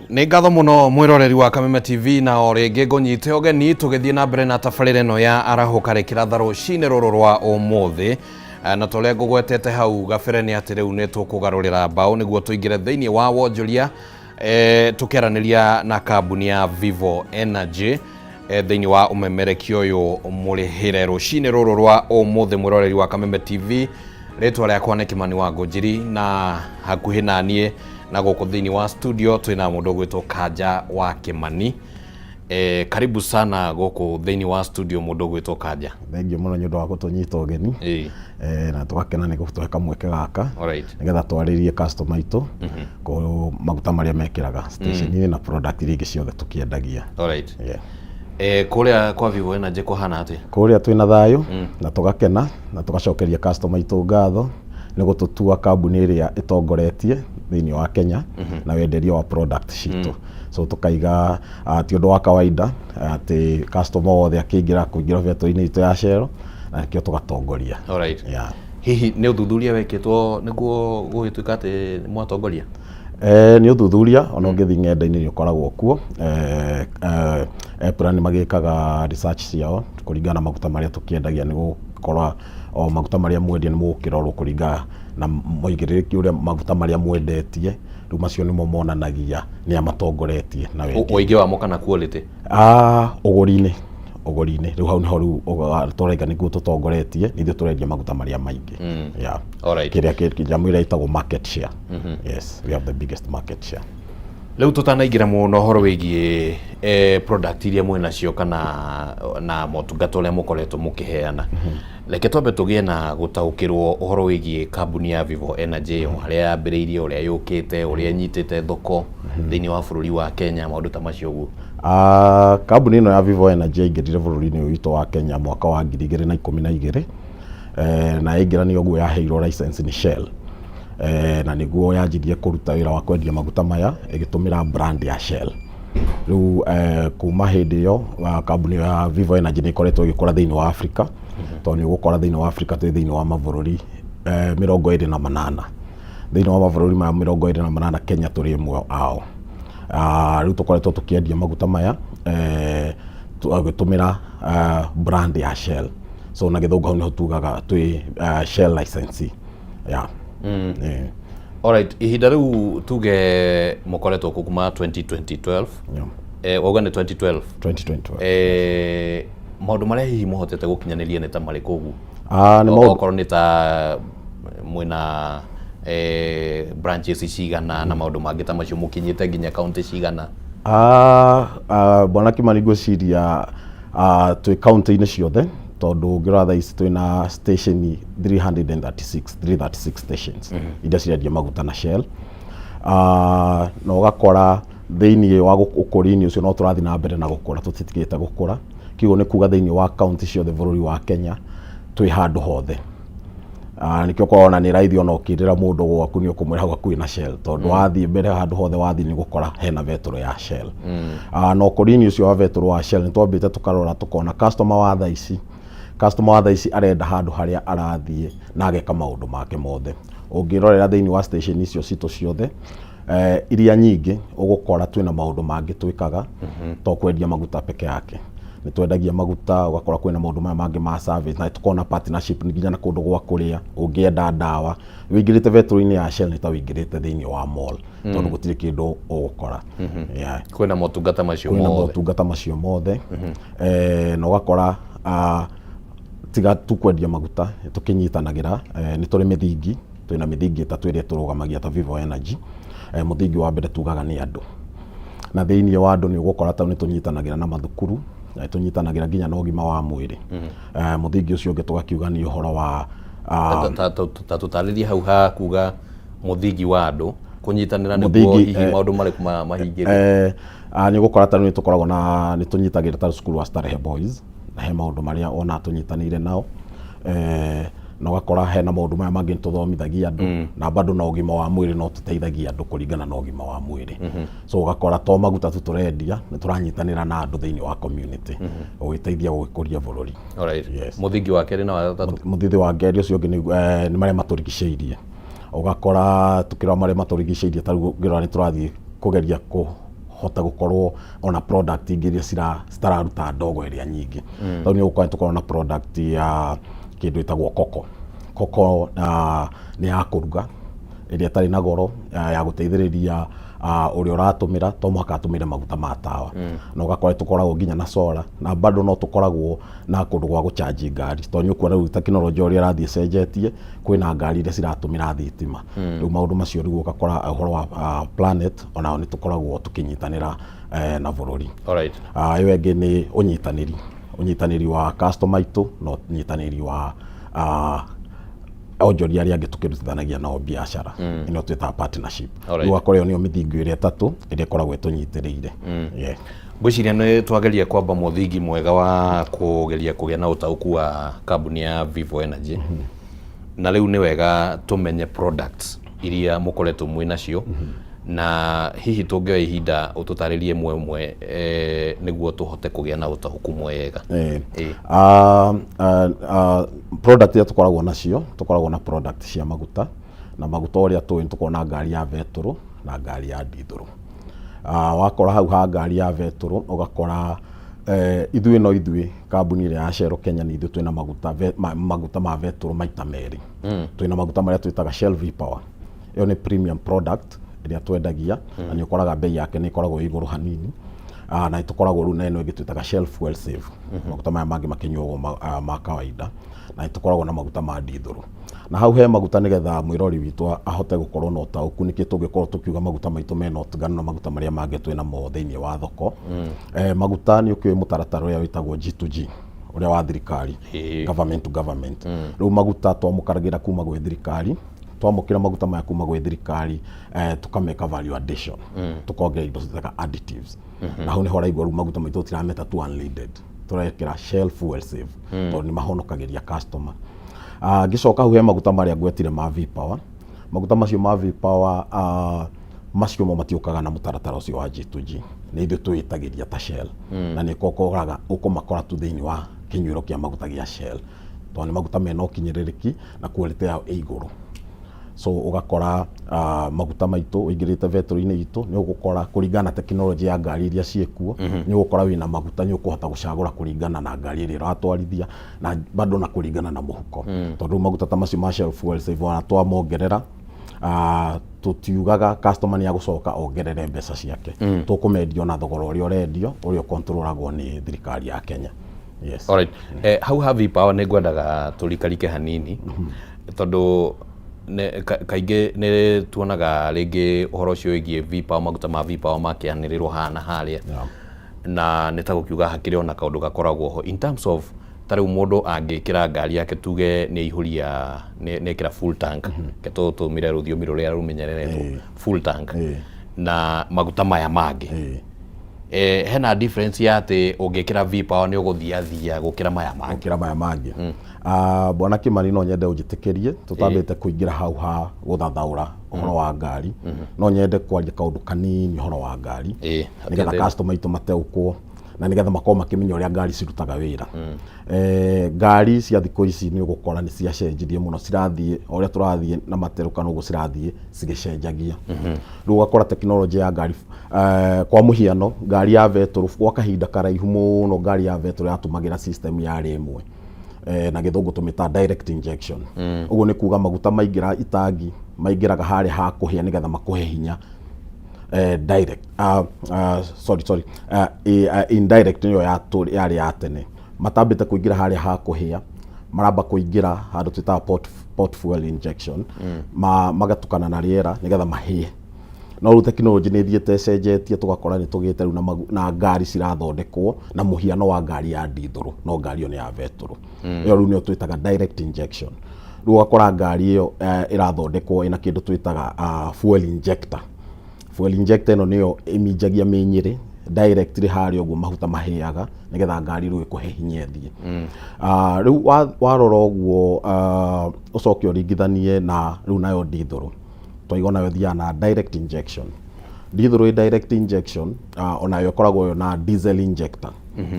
Nĩ ngatho mũno mwĩroreri wa Kameme TV, na o rĩngĩ ngũnyite ũgeni tũgĩthiĩ na mbere na tabarĩra ĩno ya Arahũka Rĩkĩratha rũcinĩ rũrũ rwa ũmũthĩ. Na ta ũrĩa ngũgwetete hau gabere nĩ atĩ rĩu nĩ tũkũgarũrĩra mbaũ nĩguo tũingĩre thĩinĩ wa wonjoria, tũkĩaranĩria na kambuni ya Vivo Energy thĩinĩ wa ũmemerekia ũyũ mũrĩhĩre rũcinĩ rũrũ rwa ũmũthĩ. Mwĩroreri wa Kameme TV, rĩtwa rĩakwa nĩ Kimani wa Ngũnjiri, na hakuhĩ na niĩ na gũkũ thĩinĩ wa studio twĩna mũndũ ũgwĩtwo Kanja wa Kimani. Karibu sana gũkũ thĩinĩ wa studio, mũndũ ũgwĩtwo Kanja. Thengiũ mũno nĩ ũndũ wa gũtũnyita ũgeni. Na tũgakena nĩ gũtũhe kamweke gaka nĩgetha twarĩrie customer aitũ kũ maguta marĩa mekĩraga station-inĩ na product iria ingĩ ciothe tũkĩendagia. Yeah. Kũrĩa kwa Vivo Energy kũhana atĩa? Kũrĩa twĩna thayũ na tũgakena na tũgacokeria customer aitũ ngatho nĩ gũtũtua kambuni ĩrĩa ĩtongoretie thĩinĩ wa Kenya na wenderia wa product citũ. So tũkaiga ti ũndũ wa kawaida atĩ customer wothe akĩingĩra kũingĩra betũrũ-inĩ itũ ya Shell, na nĩkĩo tũgatongoria. Yeah. Hihi nĩ ũthuthuria wekĩtwo nĩguo gũgĩtuĩka atĩ nĩ mwatongoria? Nĩ ũthuthuria, ona ũngĩthiĩ ng'enda-inĩ nĩ ũkoragwo kuo. EPRA nĩ magĩkaga research ciao kũringana na maguta marĩa tũkĩendagia, nĩ gũkora o maguta marĩa mwendia nĩ mũgũkĩrorwo kũringana na mũigĩrĩrĩki ũrĩa maguta marĩa mwendetie. Rĩu macio nĩmo monanagia nĩa matongoretie na wendia. Ũingĩ wamo kana quality? Ũgũri-inĩ, ũgũri-inĩ rĩu hau nĩho rĩu tũraiga nĩguo tũtongoretie, nĩ ithuĩ tũrendia maguta marĩa maingĩ. Yeah. Kĩrĩa nyamũ ĩrĩa ĩtagwo market share. Yes, we have the biggest market share. Rĩu tũtanaingĩra mũno ũhoro wĩgiĩ product iria mwĩ nacio kana na motungata ũrĩa mũkoretwo mũkĩheana, reke twambe tũgĩe na gũtaũkĩrwo ũhoro wĩgiĩ kambuni ya Vivo Energy ĩyo, harĩa yambĩrĩirie, ũrĩa yũkĩte, ũrĩa ĩnyitĩte thoko thĩinĩ wa bũrũri wa Kenya, maũndũ ta macio ũguo. Kambuni ĩno ya Vivo Energy yaingĩrire bũrũri-inĩ ũyũ witũ wa Kenya mwaka wa 2012, na yaingĩra nĩ ũguo yaheirwo license nĩ Shell, na nĩguo yanjirie kũruta wĩra wa kwendia maguta maya ĩgĩtũmĩra brand ya Shell. Rĩu kuma hĩndĩ ĩyo, kambuni ĩyo ya Vivo Energy nĩ ĩkoretwo ĩgĩkũra thĩinĩ wa Africa, tondũ nĩ ũgũkora thĩinĩ wa Africa twĩ thĩinĩ wa mabũrũri 28. Thĩinĩ wa mabũrũri maya 28, Kenya tũrĩ ĩmwe ao. Rĩu tũkoretwo tũkĩendia maguta maya tũgĩtũmĩra brand ya Shell. So na gĩthũngũ hau nĩho tugaga twĩ Shell licensee. Yeah. Alright, ihinda rĩu tuge mũkoretwo kũ kuma 2012? Yeah. Wauga nĩ 2012? 2012. Maũndũ marĩa hihi mũhotete gũkinyanĩria nĩ ta marĩkũ ũguo? Nĩ maũndũ Okorwo nĩ ta mwĩna branches cigana na maũndũ mangĩ ta macio, mũkinyĩte nginya kaunti cigana? Bwana Kimani, ngwĩciria twĩ kaunti-inĩ ciothe, tondũ ũngĩrora thaa ici twĩna station 336, 336 stations iria cirendia maguta na Shell. Na ũgakora thĩinĩ wa ũkũria-inĩ ũcio no tũrathiĩ na mbere na gũkũra, tũtitigĩte gũkũra. Kĩguo nĩ kuga thĩinĩ wa kaunti ciothe bũrũri wa Kenya twĩ handũ hothe. Nĩkĩo ũkoragwo ona nĩ raithi ona ũkĩrĩra mũndũ gwaku nĩ ũkũmwĩra hau hakuhĩ na Shell, tondũ wathiĩ mbere handũ hothe wathiĩ nĩ ũgũkora hena betũrũ ya Shell. Na ũkũria-inĩ ũcio wa betũrũ wa Shell nĩ twambĩte tũkarora tũkona customer wa thaa ici, customer wa thaa ici arenda handũ harĩa arathiĩ na ageka maũndũ make mothe. Ũngĩrorera thĩinĩ wa station icio citũ ciothe, iria nyingĩ ũgũkora twĩna maũndũ mangĩ twĩkaga to kwendia maguta peke yake. Nĩ twendagia maguta, ũgakora kwĩna maũndũ maya mangĩ ma service, na tũkoragwo na partnership nginya na kũndũ gwa kũrĩa. Ũngĩenda ndawa, wĩingĩrĩte betũrũ-inĩ ya Shell nĩ ta wĩingĩrĩte thĩinĩ wa mall, tondũ gũtirĩ kĩndũ ũgũkora. Yeah. Kwĩna motungata macio Kwĩna mothe. Motungata macio mothe. Na ũgakora tiga tu kwendia maguta, tũkĩnyitanagĩra, nĩ tũrĩ mĩthingi, twĩna mĩthingi ĩtatũ ĩrĩa tũrũgamagia ta Vivo Energy. Mũthingi wa mbere tugaga nĩ andũ, na thĩinĩ wa andũ nĩ ũgũkora tau nĩ tũnyitanagĩra na mathukuru, na nĩ tũnyitanagĩra nginya na ũgima wa mwĩrĩ. Mũthingi ũcio ũngĩ tũgakiuga nĩ ũhoro wa Ta tũtarĩrie hau ha kuga mũthingi wa andũ kũnyitanĩra nĩguo Mũthingi, hihi maũndũ marĩkũ mahingĩrio? Nĩ ũgũkora ta rĩu nĩ tũkoragwo na nĩ tũnyitagĩra ta cukuru wa Starehe Boys, na he maũndũ marĩa ona tũnyitanĩire nao, na ũgakora hena maũndũ maya mangĩ nĩ tũthomithagia andũ, na bado na ũgima wa mwĩrĩ no tũteithagia andũ kũringana na ũgima wa mwĩrĩ. So ũgakora to maguta tu tũrendia, nĩ tũranyitanĩra na andũ thĩinĩ wa community gũgĩteithia gũgĩkũria bũrũri. Yes. Mũthingi wa kerĩ na wa gatatũ? Mũthingi wa kerĩ ũcio ũngĩ nĩ marĩa matũrigicĩirie. Ũgakora tũkĩrora marĩa matũrigicĩirie, ta rĩu ũngĩrora nĩ tũrathiĩ kũgeria kũ Tũkahota gũkorwo ona product ingĩ iria citararuta ndogo ĩrĩa nyingĩ. Tondũ nĩ ũgũkora tũkorwo na product ya kĩndũ ĩtagwo koko. Koko nĩ ya kũruga ĩrĩa ĩtarĩ na goro, ya gũteithĩrĩria ũrĩa ũratũmĩra, to mũhaka atũmĩre maguta ma tawa. Na ũgakora tũkoragwo nginya na solar, na bado no tũkoragwo na kũndũ gwa gũchanji ngari, tondũ nĩ ũkuona rĩu tekinoronjĩ ũrĩa ĩrathiĩ ĩcenjetie, kwĩna ngari iria ciratũmĩra thitima. Rĩu maũndũ macio rĩu ũgakora ũhoro wa planet onao nĩ tũkoragwo tũkĩnyitanĩra na bũrũri. Ĩyo ĩngĩ nĩ ũnyitanĩri, ũnyitanĩri wa customer aitũ na ũnyitanĩri wa onjoria arĩa angĩ tũkĩrutithanagia nao biacara, ĩno twĩtaga partnership. Rĩu ũgakora ĩyo nĩyo mĩthingi ĩrĩa ĩtatũ ĩrĩa ĩkoragwo ĩtũnyitĩrĩire. Yeah. Ngwĩciria nĩ twageria kwamba mũthingi mwega wa kũgeria kũgĩa na ũtaũku wa kambuni ya Vivo Energy. Na rĩu nĩ wega tũmenye products iria mũkoretwo mwĩ nacio, na hihi tũngĩoya ihinda ũtũtarĩrie ĩmwe ĩmwe, nĩguo tũhote kũgĩa na ũtaũku mwega. Product iria tũkoragwo nacio, tũkoragwo na product cia maguta, na maguta ũrĩa tũĩ nĩ tũkoragwo na ngari ya betũrũ na ngari ya ndithũrũ. Wakora hau ha ngari ya betũrũ, ũgakora ithuĩ no ithuĩ kambuni ĩrĩa ya Shell Kenya nĩ ithuĩ twĩna maguta, maguta ma betũrũ maita merĩ. Twĩna maguta marĩa twĩtaga Shell V-Power. Ĩyo nĩ premium product ĩrĩa twendagia, na nĩ ũkoraga bei yake nĩ ĩkoragwo ĩ igũrũ hanini. Na nĩ tũkoragwo rĩu na ĩno ĩngĩ twĩtaga Shell Fuel Save. Maguta maya mangĩ makĩnyuagwo ma kawaida, na nĩ tũkoragwo na maguta ma ndithũrũ. Na hau he maguta, nĩgetha mwĩrori witũ ahote gũkorwo na ũtaũku nĩkĩ tũngĩkorwo tũkiuga maguta maitũ mena ũtiganu na maguta marĩa mangĩ twĩ namo thĩinĩ wa thoko. Maguta nĩ ũkĩũĩ mũtaratara ũrĩa wĩtagwo G2G, ũrĩa wa thirikari, government to government. Rĩu maguta twamũkagĩra kuma gwĩ thirikari, twamũkĩra maguta maya kuma gwĩ thirikari, tũkameka value addition, tũkongerera indo twĩtaga additives. Na hau nĩho ũraigua rĩu maguta maitũ tũtirameta tu unleaded, tũrekĩra Shell Fuel Save, tondũ nĩ mahonokagĩria customer. Ngĩcoka hau he maguta marĩa ngwetire ma V-Power. Maguta macio ma V-Power, macio mo matiũkaga na mũtaratara ũcio wa G2G, nĩ ithuĩ twĩtagĩria ta Shell, na nĩ ũkoraga ũkũmakora tu thĩinĩ wa kĩnyuĩro kĩa maguta gĩa Shell, tondũ nĩ maguta mena ũkinyĩrĩrĩki na quality yao ĩ igũrũ. So ũgakora maguta maitũ ũingĩrĩte betũrũ-inĩ itũ, nĩ ũgũkora kũringana na tekinoronjĩ ya ngari iria ciĩkuo, nĩ ũgũkora wĩna maguta, nĩ ũkũhota gũcagũra kũringana na ngari ĩrĩa ũratwarithia, na bado na kũringana na mũhuko, tondũ rĩu maguta ta macio ma Shell Fuel Save, ona twamongerera, tũtiugaga customer nĩ agũcoka ongerere mbeca ciake. Tũkũmendio na thogora ũrĩa ũrendio, ũrĩa ũkontrolagwo nĩ thirikari ya Kenya, yes. Alright. Hau ha V-Power nĩ ngwendaga tũrikarike hanini, tondũ kaingĩ nĩ tuonaga rĩngĩ ũhoro ũcio wĩgiĩ V-Power, maguta ma V-Power makĩanĩrĩrwo haha na harĩa, na nĩ ta gũkiuga hakĩrĩ ona kaũndũ gakoragwo ho in terms of ta rĩu mũndũ angĩkĩra ngari yake, tuge nĩ aihũria, nĩ ekĩra full tank, ke tũtũmĩre rũthiomi rũrĩa rũmenyereretwo, full tank na maguta maya mangĩ, hena difference ya atĩ ũngĩkĩra V-Power nĩ ũgũthiathia gũkĩra maya mangĩ? Gũkĩra maya mangĩ. Bwana Kimani, no nyende ũnjĩtĩkĩrie tũtambĩte kũingĩra hau ha gũthathaũra ũhoro wa ngari, no nyende kwaria kaũndũ kanini ũhoro wa ngari, nĩgetha customer aitũ mateũkwo na nĩgetha makorwo makĩmenya ũrĩa ngari cirutaga wĩra. Ngari cia thikũ ici nĩ ũgũkora nĩ ciacenjirie mũno, cirathiĩ o ũrĩa tũrathiĩ na materũka noguo cirathiĩ cigĩcenjagia. Rĩu ũgakora tekinoronjĩ ya ngari, kwa mũhiano ngari ya betũrũ, gwa kahinda karaihu mũno ngari ya betũrũ yatũmagĩra system yarĩ ĩmwe, na gĩthũngũ tũmĩtaga direct injection. Ũguo nĩ kuga maguta maingĩra itangi maingĩraga harĩa ha kũhĩa nĩgetha makũhe hinya, direct, sorry, sorry, indirect nĩyo yarĩ ya tene. Matambĩte kũingĩra harĩa ha kũhĩa, maramba kũingĩra handũ twĩtaga port fuel injection, magatukana na rĩera nĩgetha mahĩe. No rĩu tekinoronjĩ nĩ ĩthiĩte ĩcenjetie, tũgakora nĩ tũgĩte rĩu na ngari cirathondekwo na mũhiano wa ngari ya ndithũrũ, no ngari ĩyo nĩ ya betũrũ. Ĩyo rĩu nĩyo twĩtaga direct injection. Rĩu ũgakora ngari ĩyo ĩrathondekwo ĩna kĩndũ twĩtaga fuel injector. Fuel injector ĩno nĩyo ĩminjagia mĩnyĩrĩ directly harĩa ũguo maguta mahĩaga, nĩgetha ngari rĩu ĩkũhe hinya ĩthiĩ. Rĩu warora ũguo, ũcoke ũringithanie na rĩu nayo ndithũrũ, twaiga onayo ĩthiaga na direct injection. Ndithũrũ ĩ direct injection, onayo ĩkoragwo yo na diesel injector.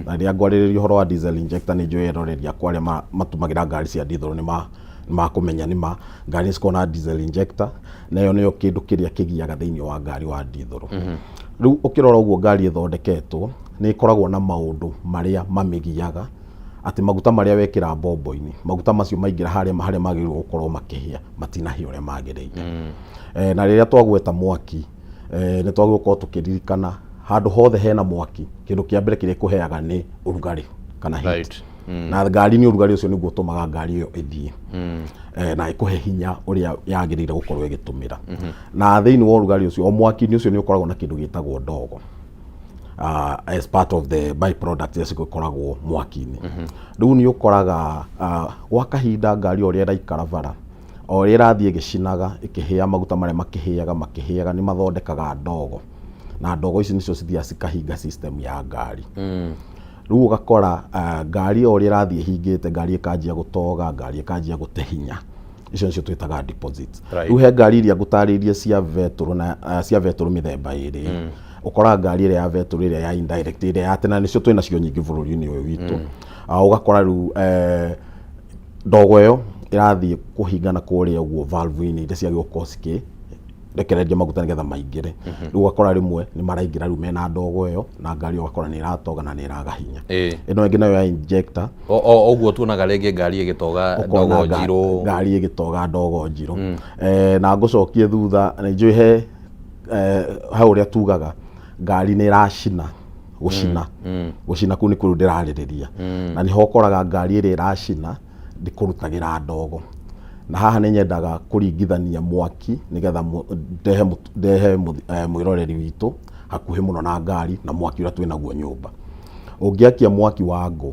Na rĩrĩa ngwarĩrĩria ũhoro wa diesel injector, nĩ njũĩ eroreri akwa arĩa matũmagĩra ngari cia ndithũrũ nĩ makũmenya nĩ ma ngari nĩ cikoragwo na diesel injector, na ĩyo nĩyo kĩndũ kĩrĩa kĩgiaga thĩinĩ wa ngari wa ndithũrũ. Rĩu ũkĩrora ũguo ngari ĩthondeketwo nĩ ĩkoragwo na maũndũ marĩa mamĩgiaga atĩ maguta marĩa wekĩra mbombo-inĩ, maguta macio maingĩra harĩa harĩa magĩrĩirwo gũkorwo makĩhĩa matinahĩa ũrĩa magĩrĩire. Na rĩrĩa twagweta mwaki, nĩ twagĩrĩirwo gũkorwo tũkĩririkana handũ hothe hena mwaki, kĩndũ kĩa mbere kĩrĩa ĩkũheaga nĩ ũrugarĩ kana heat. Na ngari nĩ ũrugarĩ ũcio nĩguo ũtũmaga ngari ĩyo ĩthiĩ na ĩkũhe hinya ũrĩa yagĩrĩire gũkorwo ĩgĩtũmĩra. Na thĩinĩ wa ũrugarĩ ũcio, o mwaki-inĩ ũcio nĩ ũkoragwo na kĩndũ gĩtagwo ndogo as part of the byproduct iria cikoragwo mwaki-inĩ. Rĩu nĩ ũkoraga gwa kahinda ngari o ũrĩa ĩraikara bara, o ũrĩa ĩrathiĩ ĩgĩcinaga, ĩkĩhĩa, maguta marĩa makĩhĩaga makĩhĩaga nĩ mathondekaga ndogo, na ndogo ici nĩcio cithiaga cikahinga system ya ngari. Rĩu ũgakora ngari o ũrĩa ĩrathiĩ ĩhingĩte, ngari ĩkanjia gũtoga, ngari ĩkanjia gũte hinya. Icio nĩcio twĩtaga deposits. Rĩu he ngari iria ngũtarĩirie cia betũrũ na cia betũrũ mĩthemba ĩrĩ. Ũkoraga ngari ĩrĩa ya betũrũ ĩrĩa ya indirect, ĩrĩa ya tene, na nĩcio twĩ nacio nyingĩ bũrũri-inĩ ũyũ witũ. Ũgakora rĩu ndogo ĩyo ĩrathiĩ kũhingana kũrĩa ũguo valve-inĩ iria ciagĩrĩirwo gũkorwo cikĩrekereria maguta nĩgetha maingĩre. Rĩu ũgakora rĩmwe nĩ maraingĩra rĩu mena ndogo ĩyo, na ngari ĩyo ũgakora nĩ ĩratoga na nĩ ĩraga hinya. Ĩno ĩngĩ nayo ya injector, O ũguo tuonaga rĩngĩ ngari ĩgĩtoga ũkona ndogo njirũ. Ngari ĩgĩtoga ndogo njirũ. Na ngũcokie thutha, nĩ njũĩ he he ũrĩa tugaga ngari nĩ ĩracina, gũcina. Gũcina kũu nĩkuo rĩu ndĩrarĩrĩria. Na nĩho ũkoraga ngari ĩrĩa ĩracina ndĩkũrutagĩra ndogo. Na haha nĩ nyendaga kũringithania mwaki nĩgetha ndehe mwĩroreri witũ hakuhĩ mũno na ngari na mwaki ũrĩa twĩnaguo nyũmba. Ũngĩakia mwaki wa ngũ,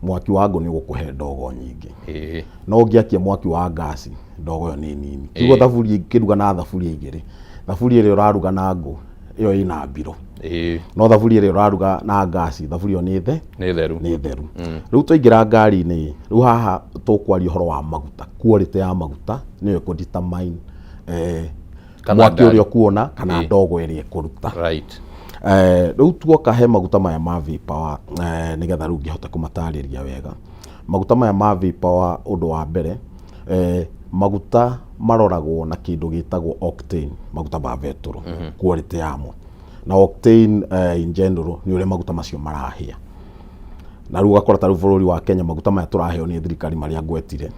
mwaki wa ngũ nĩ ũgũkũhe ndogo nyingĩ. No ũngĩakia mwaki wa ngasi, ndogo ĩyo nĩ nini. Kiugo thaburia, ũkĩruga na thaburia igĩrĩ, thaburia ĩrĩa ũraruga na ngũ ĩyo ĩna mbirũ. No thaburia ĩrĩa ũraruga na ngasi, thaburia ĩyo nĩ Nĩ theru. Nĩ theru. Rĩu twaingĩra ngari-inĩ, rĩu haha tũkwaria ũhoro wa maguta, quality ya maguta nĩyo ĩkũ determine Kana mwaki ngari. ũrĩa ũkuona kana ndogo ĩrĩa ĩkũruta. Rĩu tuoka he maguta maya ma V-Power, nĩgetha rĩu ngĩhote kũmatarĩria wega. Maguta maya ma V-Power, ũndũ wa mbere, maguta maroragwo na kĩndũ gĩtagwo octane, maguta ma betũrũ, quality yamo. Na octane in general nĩ ũrĩa maguta macio marahĩa. Na rĩu ũgakora ta rĩu bũrũri wa Kenya maguta maya tũraheo nĩ thirikari marĩa ngwetire,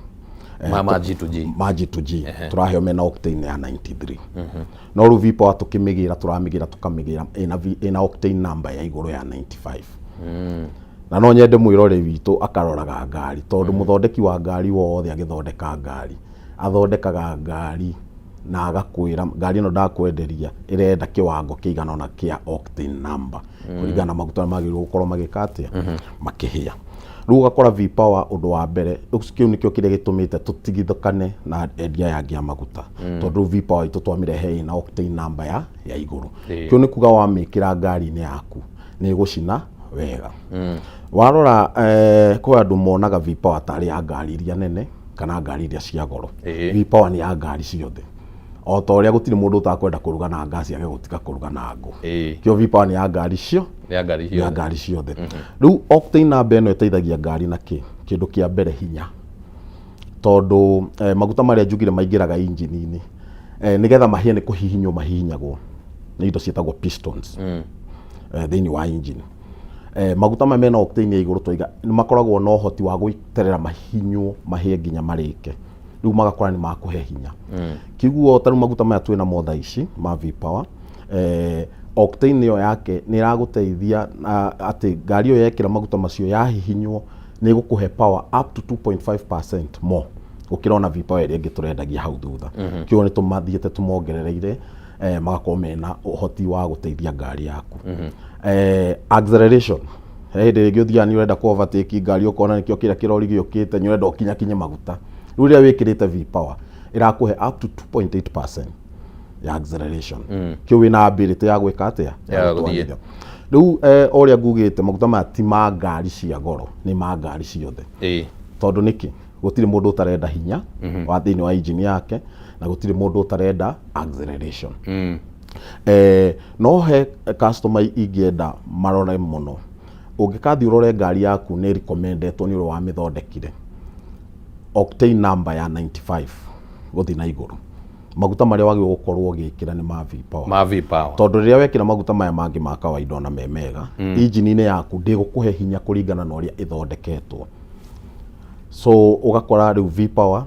Ma G2G. Ma G2G tũraheo mena octane ya 93. No rĩu V-Power tũkĩmĩgĩra, tũramĩgĩra tũkamĩgĩra ĩna octane number ya igũrũ ya 95. Na no nyende mwĩroreri witũ akaroraga ngari, tondũ mũthondeki wa ngari wothe agĩthondeka ngari athondekaga ngari na agakwĩra ngari ĩno ndakwenderia ĩrenda kĩwango kĩigana ũna kĩa octane number kũringana na maguta marĩa magĩrĩirwo gũkorwo magĩka atĩa, makĩhĩa. Rĩu ũgakora V-Power, ũndũ wa mbere, kĩu nĩkĩo kĩrĩa gĩtũmĩte tũtigithũkane na endia aya angĩ a maguta, tondũ rĩu V-Power itũ twamĩrehe ĩna octane number ya igũrũ. Kĩu nĩ kuga wamĩkĩra ngari-inĩ yaku nĩ ĩgũcina wega. Warora, kwĩ andũ monaga V-Power tarĩ ya ngari iria nene kana ngari iria cia goro. V-Power nĩ ya ngari ciothe, o ta ũrĩa gũtirĩ mũndũ ũtakwenda kũruga na ngasi age gũtiga kũruga na ngũ. Kĩo V-Power nĩ ya ngari cio. Nĩ ya ngari Nĩ ya ciothe. Ngari ciothe. Rĩu octane number ĩno ĩteithagia ngari na kĩ? Kĩndũ kĩa mbere, hinya, tondũ maguta marĩa njugire maingĩraga injini-inĩ, nĩgetha mahĩe nĩ kũhihinywo mahihinyagwo nĩ indo ciĩtagwo pistons thĩinĩ wa engine. Maguta maya mena octane ya igũrũ twaiga nĩ makoragwo na ũhoti wa gũiterera mahihinywo mahĩe nginya marĩke, rĩu magakora nĩ makũhe hinya. Kĩguo ta rĩu maguta maya twĩ namo thaa ici ma V-Power, octane ĩyo yake nĩ ĩragũteithia na atĩ ngari ĩyo yekĩra maguta macio yahihinywo nĩ ĩgũkũhe power up to 2.5% more gũkĩra ona V-Power ĩrĩa ĩngĩ tũrendagia hau thutha. Kĩguo nĩ tũmathiĩte tũmongerereire, magakorwo mena ũhoti wa gũteithia ngari yaku. Acceleration, he hĩndĩ rĩngĩ ũthiaga nĩ ũrenda kũ overtake ngari, ũkona nĩkĩo kĩrĩa kĩrori gĩũkĩte, nĩ ũrenda ũkinyakinye maguta. Rĩu rĩrĩa wĩkĩrĩte V-Power ĩrakũhe up to 2.8% ya acceleration. Kĩu wĩna ability ya gwĩka atĩa? Ya gũthiĩ. Gũtwarithia. Rĩu o ũrĩa ngugĩte, maguta maya ti ma ngari cia goro, nĩ ma ngari ciothe. Tondũ nĩkĩ? Gũtirĩ mũndũ ũtarenda hinya wa thĩinĩ wa engine yake, na gũtirĩ mũndũ ũtarenda acceleration. No he customer ingĩenda marore mũno. Ũngĩkathiĩ ũrore ngari yaku nĩ recommendetwo nĩ ũrĩa wamĩthondekire octane number ya 95 gũthiĩ na igũrũ. Maguta marĩa wagĩrĩirwo gũkorwo ũgĩkĩra nĩ ma V-Power. Ma V-Power. Tondũ rĩrĩa wekĩra maguta maya mangĩ ma kawaida ona me mega, injini-inĩ yaku ndĩgũkũhe hinya kũringana na ũrĩa ĩthondeketwo. So ũgakora rĩu V-Power,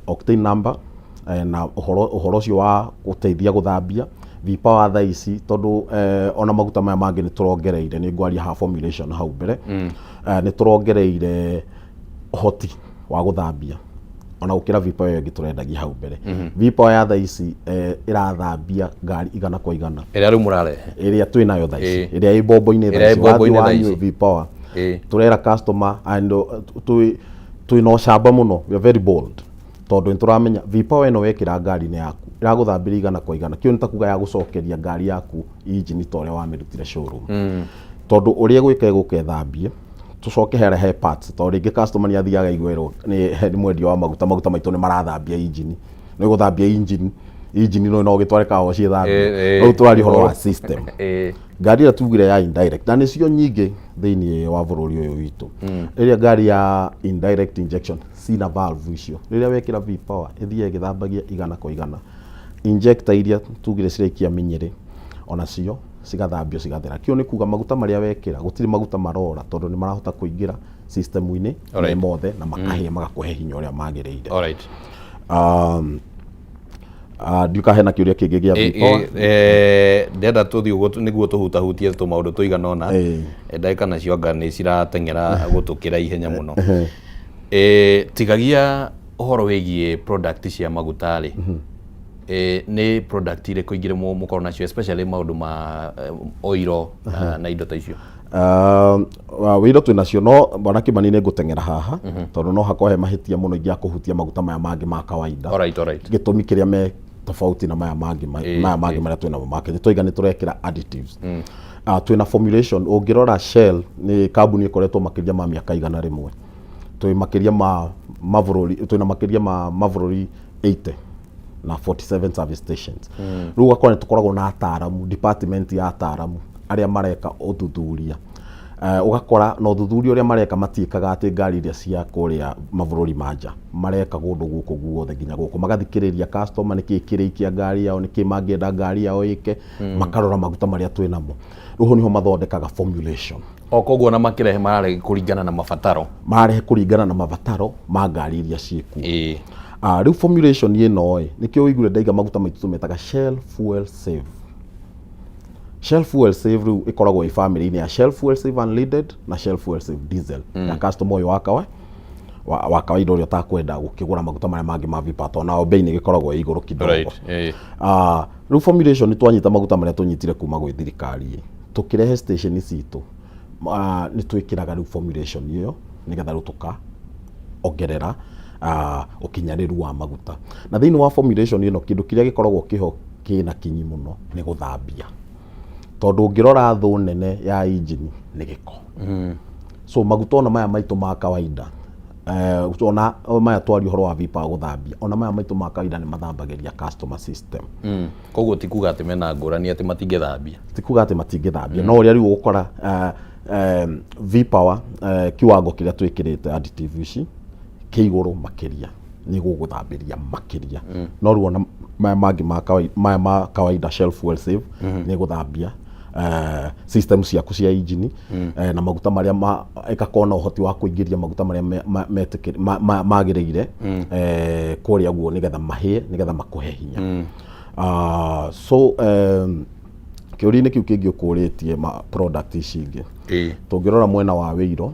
octane number, na ũhoro ũcio wa gũteithia gũthambia V-Power thaa ici tondũ ona maguta maya mangĩ nĩ tũrongereire, nĩ ngwaria ha formulation hau mbere, nĩ tũrongereire ũhoti wa gũthambia ona gũkĩra V-Power ĩyo ĩngĩ tũrendagia hau mbere. V-Power ya thaa ici ĩrathambia ngari 100%. Ĩrĩa rĩu mũrarehe? Ĩrĩa twĩ nayo thaa ici, ĩrĩa ĩ mbombo-inĩ thaa Ĩrĩa ĩ ici, mbombo-inĩ wathiĩ thaa ici. wanyua V-Power, tũrera customer and twĩ na ũcamba mũno, we are very bold, tondũ nĩ tũramenya V-Power ĩno wekĩra ngari-inĩ yaku ĩragũthambĩria 100%. Kĩu nĩ ta kuga ya gũcokeria ngari yaku injini ta ũrĩa wamĩrutire showroom, tondũ ũrĩa ĩgwĩka ĩgũka ĩthambie, tũcoke harĩa he parts, tondũ rĩngĩ customer nĩ athiaga aigua nĩ mwendia wa maguta, maguta maitũ nĩ marathambia injini, nĩ gũthambia injini, injini no ũgĩtware car wash ĩthambie. Rĩu tũraria ũhoro wa system. Ngari ĩrĩa tugire ya indirect, na nĩcio nyingĩ thĩinĩ wa bũrũri ũyũ witũ, ĩrĩa ngari ya indirect injection cina valve icio, rĩrĩa wekĩra V-Power ĩthiaga ĩgĩthambagia 100%. Injector iria tugire ciraikia mĩnyĩrĩ onacio cigathambio cigathera. Kĩu nĩ kuga maguta marĩa wekĩra gũtirĩ maguta marora, tondũ nĩ marahota kũingĩra system-inĩ me mothe na makahĩa magakũhe hinya ũrĩa magĩrĩire. Ndiũĩ kana hena kĩũria kĩngĩ gĩa V-Power. Ndĩrenda tũthiĩ ũguo nĩguo tũhutahutie tũmaũndũ tũigana ũna. Ndagĩka nacio anga nĩ cirateng'era gũtũkĩra ihenya mũno. Tigagia ũhoro wĩgiĩ product cia maguta rĩ, nĩ product irĩkũ ingĩ mũkoragwo nacio, especially maũndũ ma oiro na indo ta icio? Wĩiro twĩ nacio, no bwana Kimani nĩ ngũteng'era haha tondũ no hakorwo he mahĩtia mũno ingĩaga kũhutia maguta maya mangĩ ma kawaida. Gĩtũmi kĩrĩa me tofauti na maya mangĩ maya mangĩ marĩa twĩnamo market, twaiga nĩ tũrekĩra additives. Twĩna formulation. Ũngĩrora Shell nĩ kambuni ĩkoretwo makĩria ma mĩaka 100, twĩ makĩria ma mabũrũri, twĩna makĩria ma mabũrũri 80 na 47 service stations. Rĩu ũgakora nĩ tũkoragwo na ataaramu, department ya ataaramu arĩa mareka ũthuthuria. Ũgakora na ũthuthuria ũrĩa mareka matiĩkaga atĩ ngari iria cia kũrĩa mabũrũri ma nja, mareka kũndũ gũkũ guothe nginya gũkũ, magathikĩrĩria customer nĩkĩ kĩrĩikia ngari yao, nĩkĩ mangĩenda ngari yao ĩke, makarora maguta marĩa twĩ namo. Rĩu hau niho mathondekaga formulation. O koguo ona makĩrehe mararehe kũringana na mabataro. Mararehe kũringana na mabataro ma ngari iria ciĩkuo. Rĩu formulation ĩno ĩ nĩkĩo ũiguire ndaiga maguta maitũ tũmetaga Shell Fuel Save. Shell Fuel Save rĩu ĩkoragwo ĩ family-inĩ ya Shell Fuel Save Unleaded na Shell Fuel Save Diesel, ya customer ũyũ wa kawaida ũrĩa ũtakwenda gũkĩgũra maguta marĩa mangĩ ma V-Power, tondũ nao bei nĩ ĩgĩkoragwo ĩ igũrũ kidogo. Rĩu formulation nĩ twanyita maguta marĩa tũnyitire kuma gwĩ thirikari ĩ, tũkĩrehe station citũ, nĩ twĩkĩraga rĩu formulation ĩyo nĩgetha rĩu tũka ongerera ũkinyanĩru wa maguta. Na thĩinĩ wa formulation ĩno kĩndũ kĩrĩa gĩkoragwo kĩho kĩna kinyi mũno nĩ gũthambia, tondũ ũngĩrora thũ nene ya injini nĩ gĩko. So maguta ona maya maitũ ma kawaida, ona maya twaria ũhoro wa V-Power gũthambia, ona maya maitũ ma kawaida nĩ mathambagĩria customer system. Koguo ti kuga atĩ mena ngũrani atĩ matingĩthambia. Ti kuga atĩ matingĩthambia, no ũrĩa rĩu ũgũkora V-Power, kiwango kĩrĩa twĩkĩrĩte additive ici kĩ igũrũ makĩria, nĩ gũgũthambĩria makĩria. No rĩu ona maya mangĩ ma kawaida, maya ma kawaida Shell Fuel Save nĩ gũthambia system ciaku cia injini, na maguta marĩa ma ĩgakorwo na ũhoti wa kũingĩria maguta marĩa magĩrĩire kũrĩa guo nĩgetha mahĩe, nĩgetha makũhe hinya. So kĩũria-inĩ kĩu kĩngĩ ũkũrĩtie ma product ici ingĩ, tũngĩrora mwena wa wĩiro,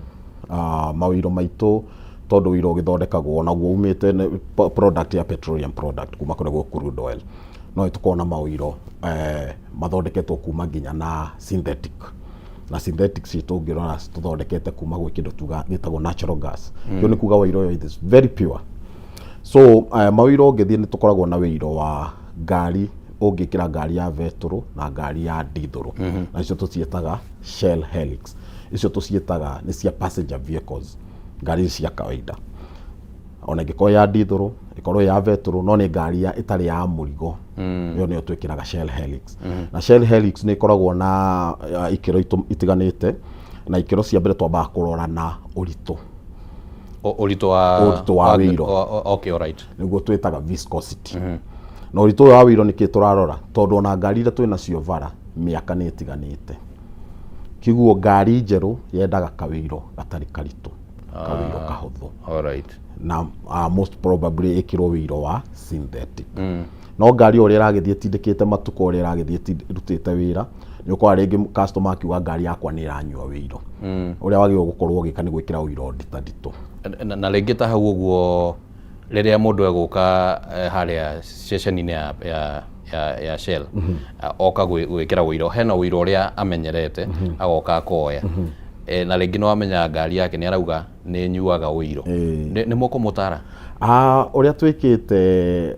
mawĩiro maitũ, tondũ wĩiro ũgĩthondekagwo naguo umĩte nĩ product ya petroleum product kuma kũrĩa gwĩ crude oil, no tũkorwo na mawĩiro mathondeketwo kuma nginya na synthetic, na synthetic citũ ũngĩrora tũthondekete kuma gwĩ kĩndũ tuga gĩtagwo natural gas. Kĩu nĩ kuga wĩiro ũyũ it is very pure. So mawĩiro ũngĩthiĩ nĩ tũkoragwo na wĩiro wa ngari, ũngĩkĩra ngari ya betũrũ na ngari ya ndithũrũ, na icio tũciĩtaga Shell Helix. Icio tũciĩtaga nĩ cia passenger vehicles, ngari ici cia kawaida, ona ĩngĩkorwo ya ndithũrũ, ĩkorwo ya betũrũ, no nĩ ngari ya ĩtarĩ ya mũrigo, ĩyo nĩyo twĩkĩraga Shell Helix. Na Shell Helix nĩ ĩkoragwo na ikĩro itiganĩte, na ikĩro cia mbere twambaga kũrora na ũritũ. Ũritũ wa Ũritũ wa wĩiro. Okay, all right. Nĩguo twĩtaga viscosity. Na ũritũ ũyũ wa wĩiro nĩkĩ tũrarora? Tondũ ona ngari iria twĩ nacio bara mĩaka nĩ ĩtiganĩte. Kiguo ngari njerũ yendaga kawĩiro gatarĩ karitũ, kawĩiro kahũthũ. Alright. Na most probably ĩkĩrwo wĩiro wa synthetic. No ngari o ũrĩa ĩragĩthiĩ ĩtindĩkĩte matukũ, ũrĩa ĩragĩthiĩ ĩrutĩte wĩra, nĩ ũkoraga rĩngĩ customer akiuga ngari yakwa nĩ ĩranyua wĩiro. Ũrĩa wagĩrĩirwo gũkorwo ũgĩka nĩ gwĩkĩra wĩiro nditanditũ. Na rĩngĩ ta hau ũguo rĩrĩa mũndũ egũka harĩa ceceni-inĩ ya Shell, oka gwĩkĩra ũiro, hena ũiro ũrĩa amenyerete, agoka akoya. Na rĩngĩ nĩ wamenya ngari yake nĩ arauga nĩ ĩnyuaga ũiro. Nĩ mũkũmũtara? Ũrĩa twĩkĩte,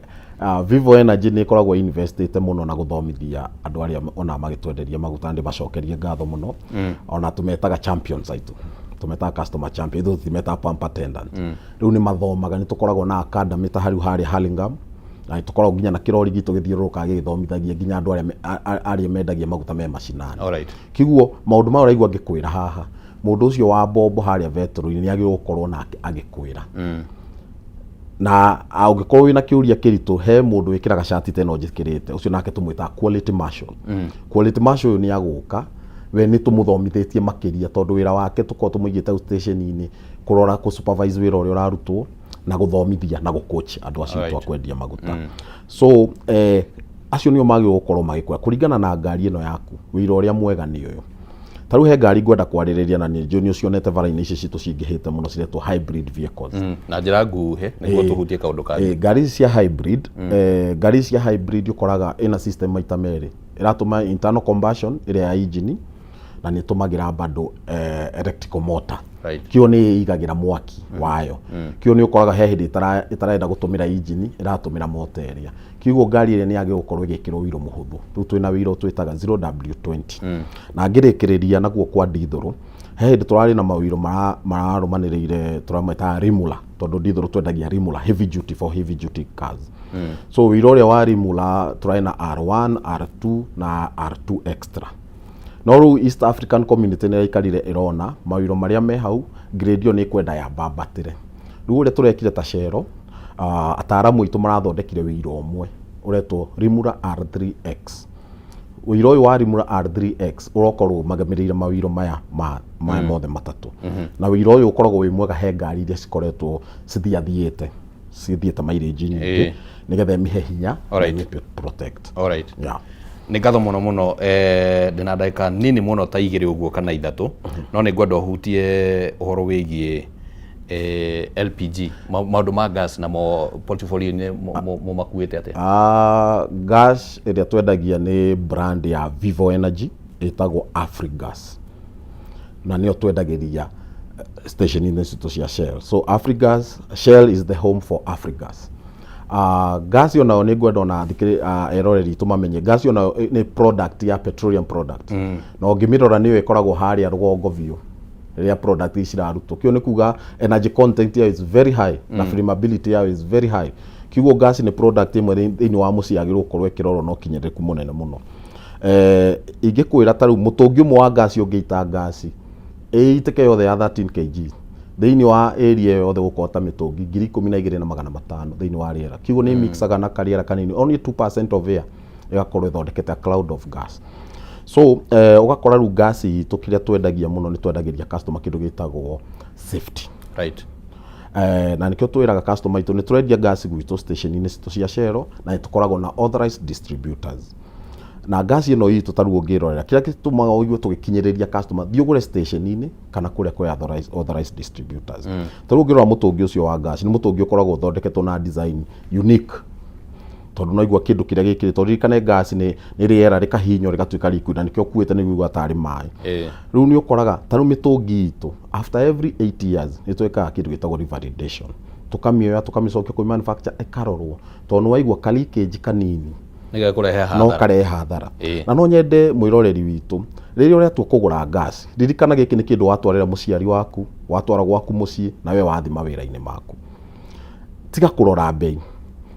Vivo Energy nĩ ĩkoragwo investĩte mũno na gũthomithia andũ arĩa ona magĩtwenderia maguta, ndĩmacokerie ngatho mũno. Ona tũmetaga champions aitũ, tũmetaga customer champion, ithuĩ tũtimetaga pump attendant. Rĩu nĩ mathomaga, nĩ tũkoragwo na academy ta hariu harĩa Hurlingham, na nĩ tũkoragwo nginya na kĩrori gitũ gĩthiũrũrũkaga gĩgĩthomithagia nginya andũ arĩa mendagia maguta me macinani. Kiguo maũndũ maya ũraigua ngĩkwĩra haha, mũndũ ũcio wa mbombo harĩa betũrũ-inĩ nĩ agĩrĩirwo gũkorwo nake agĩkwĩra. Na ũngĩkorwo wĩna kĩũria kĩritũ, he mũndũ wĩkĩraga cati ta ĩno njĩkĩrĩte, ũcio nake tũmwĩtaga quality marshal. Quality marshal ũyũ nĩ agũka, we nĩ tũmũthomithĩtie makĩria tondũ wĩra wake tũkoragwo tũmũigĩte hau station-inĩ kũrora, kũ supervise wĩra ũrĩa ũrarutwo na gũthomithia na gũ coach andũ acio twa kwendia maguta. So acio nĩo magĩrĩirwo gũkorwo magĩkwĩra kũringana na ngari ĩno yaku wĩra ũrĩa mwega nĩ ũyũ. Ta rĩu he ngari ngwenda kwarĩrĩria na nĩ njũĩ nĩ ũcionete bara-inĩ ici citũ cingĩhĩte mũno ciretwo hybrid vehicles. Na njĩra nguhĩ nĩguo tũhutie kaũndũ kangĩ. Ngari ici cia hybrid, ngari ici cia hybrid ũkoraga ĩna system maita merĩ, ĩratũma internal combustion ĩrĩa ya engine na nĩ ĩtũmagĩra bado electrical motor. Kĩo nĩ ĩigagĩra mwaki wayo. Kĩo nĩ ũkoraga he hĩndĩ ĩtarenda gũtũmĩra engine, ĩratũmĩra motor ĩrĩa. Kĩguo ngari ĩrĩa nĩ yagĩrĩirwo gũkorwo ĩgĩkĩrwo ũiro mũhũthũ. Rĩu twĩna ũiro twĩtaga 0W20. Na ngĩrĩkĩrĩria naguo kwa ndithũrũ, he hĩndĩ tũrarĩ na mawĩiro mararũmanĩrĩire tũrametaga Rimula, tondũ ndithũrũ twendagia Rimula heavy duty for heavy duty cars. So ũiro ũrĩa wa Rimula tũrarĩ na R1, R2 na R2 extra. No rĩu East African Community nĩ ĩraikarire ĩrona mawĩiro marĩa me hau grade ĩyo nĩ ĩkwenda yambambatĩre. Rĩu ũrĩa tũrekire ta Shell, ataaramu aitũ marathondekire ũiro ũmwe ũretwo Rimula R3X. Ũiro ũyũ wa Rimula R3X ũrokorwo ũmagamĩrĩire mawĩiro maya maya mothe matatũ. Na ũiro ũyũ ũkoragwo wĩ mwega he ngari iria cikoretwo cithiathiĩte, cithiĩte mileage nyingĩ, nĩgetha ĩmĩhe hinya na ĩmĩ protect. Yeah. Nĩ ngatho mũno mũno, ndĩna ndagĩka nini mũno ta igĩrĩ ũguo kana ithatũ, no nĩ ngwenda ũhutie ũhoro wĩgiĩ LPG, maũndũ ma gas namo portfolio-inĩ mũmakuĩte atĩa? Gas ĩrĩa twendagia nĩ brand ya Vivo Energy ĩtagwo Afrigas, na nĩyo twendagĩria station-inĩ citũ cia Shell. So Afrigas, Shell is the home for Afrigas. Gas onayo nĩ ngwenda ona eroreri itũ mamenye gas onayo nĩ product ya petroleum product. Na ũngĩmĩrora nĩyo ĩkoragwo harĩa rũgongo biũ rĩrĩa product ici cirarutwo. Kĩo nĩ kuga energy content yayo is very high na flammability yayo is very high. Kiugo gas nĩ product ĩmwe thĩinĩ wa mũciĩ yagĩrĩirwo gũkorwo ĩkĩrorwo na ũkinyĩrĩrĩku mũnene mũno. Ingĩkwĩra ta rĩu mũtũngi ũmwe wa gas ũngĩita gas ĩitĩke yothe ya 13 kg thĩinĩ wa area ĩyo yothe gũkorwo ta mĩtũngi 12,500 thĩinĩ wa rĩera. Kiugo nĩ mixaga na karĩera kanini, only 2% of air ĩgakorwo ĩthondekete a cloud of gas. So ũgakora rĩu gas itũ kĩrĩa twendagia mũno nĩ twendagĩria customer kĩndũ gĩtagwo safety. Na nĩkĩo twĩraga customer itũ nĩ tũrendia gas gwitũ station-inĩ citũ cia Shell na nĩ tũkoragwo na authorized distributors. Na gas ĩno itũ ta rĩu ũngĩrorera kĩrĩa gĩtũmaga ũigue tũgĩkinyĩrĩria customer thiĩ ũgũre station-inĩ kana kũrĩa kwĩ authorized distributors. Ta rĩu ũngĩrora mũtũngi ũcio wa gas nĩ mũtũngi ũkoragwo ũthondeketwo na design unique, tondũ no igua kĩndũ kĩrĩa gĩkĩrĩtwo. Ririkane gas nĩ rĩera rĩkahihinywo rĩgatuĩka liquid, na nĩkĩo ũkuĩte nĩguo ũigua tarĩ maĩ. Rĩu nĩ ũkoraga ta rĩu mĩtũngi itũ after every 8 years nĩ twĩkaga kĩndũ gĩtagwo revalidation, tũkamĩoya tũkamĩcokia kwĩ manufacturer ĩkarorwo, tondũ nĩ waigua ka leakage kanini nĩ gekũrehe no hathara. Karehe hathara. Na no nyende mwĩroreri witũ rĩrĩa ũretua kũgũra gas, ririkana gĩkĩ nĩ kĩndũ watwarĩra mũciari waku, watwara gwaku mũciĩ, na we wathi mawĩra-inĩ maku. Tiga kũrora bei,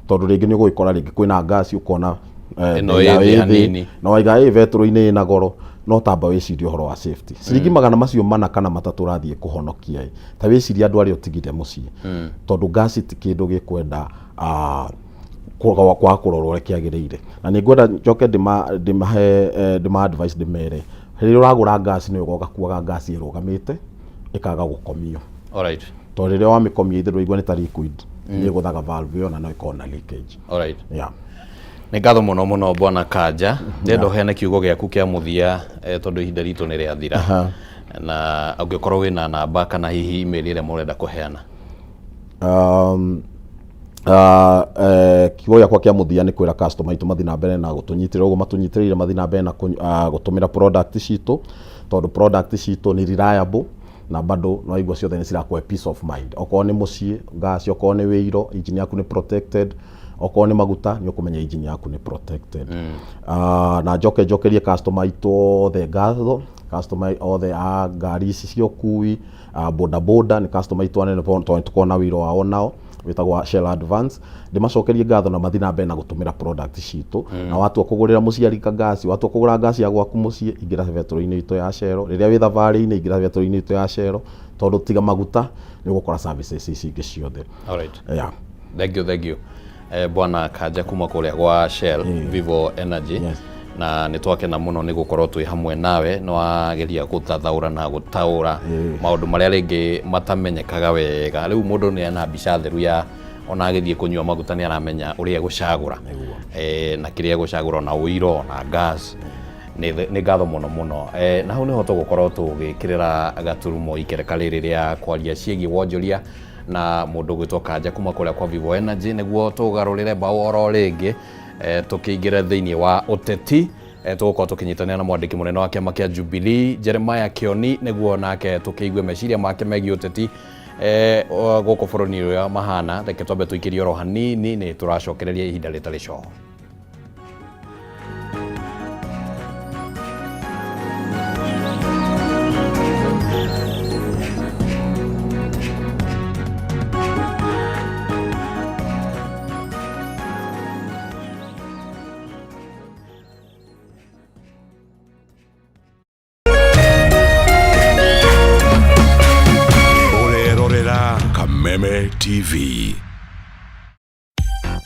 tondũ rĩngĩ nĩ ũgũgĩkora rĩngĩ kwĩna gas ũkona Ĩno bei yayo ĩ thĩ ĩ thĩ, hanini. na waiga ĩ betũrũ-inĩ ĩna goro, no tamba wĩcirie ũhoro wa safety. Ciringi 400 300 ũrathiĩ kũhonokia ĩ, ta wĩcirie andũ arĩa ũtigire mũciĩ, tondũ gas ti kĩndũ gĩkwenda Kwaga kũrorwo ũrĩa kĩagĩrĩire. Na nĩ ngwenda njoke ndĩmahe ndĩma advice, ndĩmere rĩrĩa ũragũra ngasi nĩ wega ũgakuaga ngasi ĩrũgamĩte, ĩkaga gũkomio. Tondũ rĩrĩa wamĩkomia ithe ndũraigua nĩ ta liquid, nĩ ĩgũthaga valve ĩyo na no ĩkorwo na leakage. Yeah. Nĩ ngatho mũno mũno, Bwana Kanja. Ndĩrenda ũheane kiugo gĩaku kĩa mũthia, tondũ ihinda ritũ nĩ rĩathira, na ũngĩkorwo wĩna namba kana hihi email ĩrĩa mũrenda kũheana. Kiugo gĩakwa kĩa mũthia nĩ kwĩra customer aitũ mathiĩ na mbere na gũtũnyitĩrĩra ũguo matũnyitĩrĩire, mathiĩ na mbere na gũtũmĩra product citũ, tondũ product citũ nĩ reliable na bado no igua ciothe nĩ cirakũhe peace of mind. Okorwo nĩ mũciĩ gas, okorwo nĩ wĩiro, engine yaku nĩ protected, okorwo nĩ maguta, nĩ ũkũmenya engine yaku nĩ protected. Na njoke njokerie customer aitũ othe ngatho, customer othe a ngari ici cia ũkui, boda boda, nĩ customer aitũ anene tondũ nĩ tũkoragwo na wĩra wao nao wĩtagwo Shell Advance. Ndĩmacokerie ngatho na mathiĩ na mbere na gũtũmĩra product citũ. Na watua kũgũrĩra mũciari kangasi, watua kũgũra ngasi ya gwaku mũciĩ, ingĩra betũrũ-inĩ itũ ya Shell. Rĩrĩa wĩ thabarĩ-inĩ, ingĩra betũrũ-inĩ itũ ya Shell, tondũ tiga maguta nĩ ũgũkora services ici ingĩ ciothe. Yeah. Thank you, thank you. Bwana Kanja kuma kũrĩa gwa Shell Vivo Energy. Na nĩ twakena mũno nĩ gũkorwo twĩ hamwe nawe, nĩ wageria gũthathaũra na gũtaũra maũndũ marĩa rĩngĩ matamenyekaga wega. Rĩu mũndũ nĩ ena mbica theru ya ona agĩthiĩ kũnyua maguta nĩ aramenya ũrĩa egũcagũra, na kĩrĩa egũcagũra, ona ũiro ona gas. Nĩ ngatho mũno mũno. Na hau nĩho tũgũkorwo tũgĩkĩrĩra gaturumo ikereka rĩrĩ rĩa kwaria ciĩgiĩ wonjoria na mũndũ ũgwĩtwo Kanja kuma kũrĩa kwa Vivo Energy, nĩguo tũgarũrĩre mbaũ oro rĩngĩ, tũkĩingĩre thĩinĩ wa ũteti. Tũgũkorwo tũkĩnyitanĩra na mwandĩki mũnene wa kĩama kĩa Jubilee, Jeremiah Kioni, nĩguo nake tũkĩigue meciria make megiĩ ũteti gũkũ bũrũri-inĩ ũrĩa mahana. Reke twambe tũikĩrie oro hanini, nĩ tũracokereria ihinda rĩtarĩ coho. Ũrerorera Kameme TV.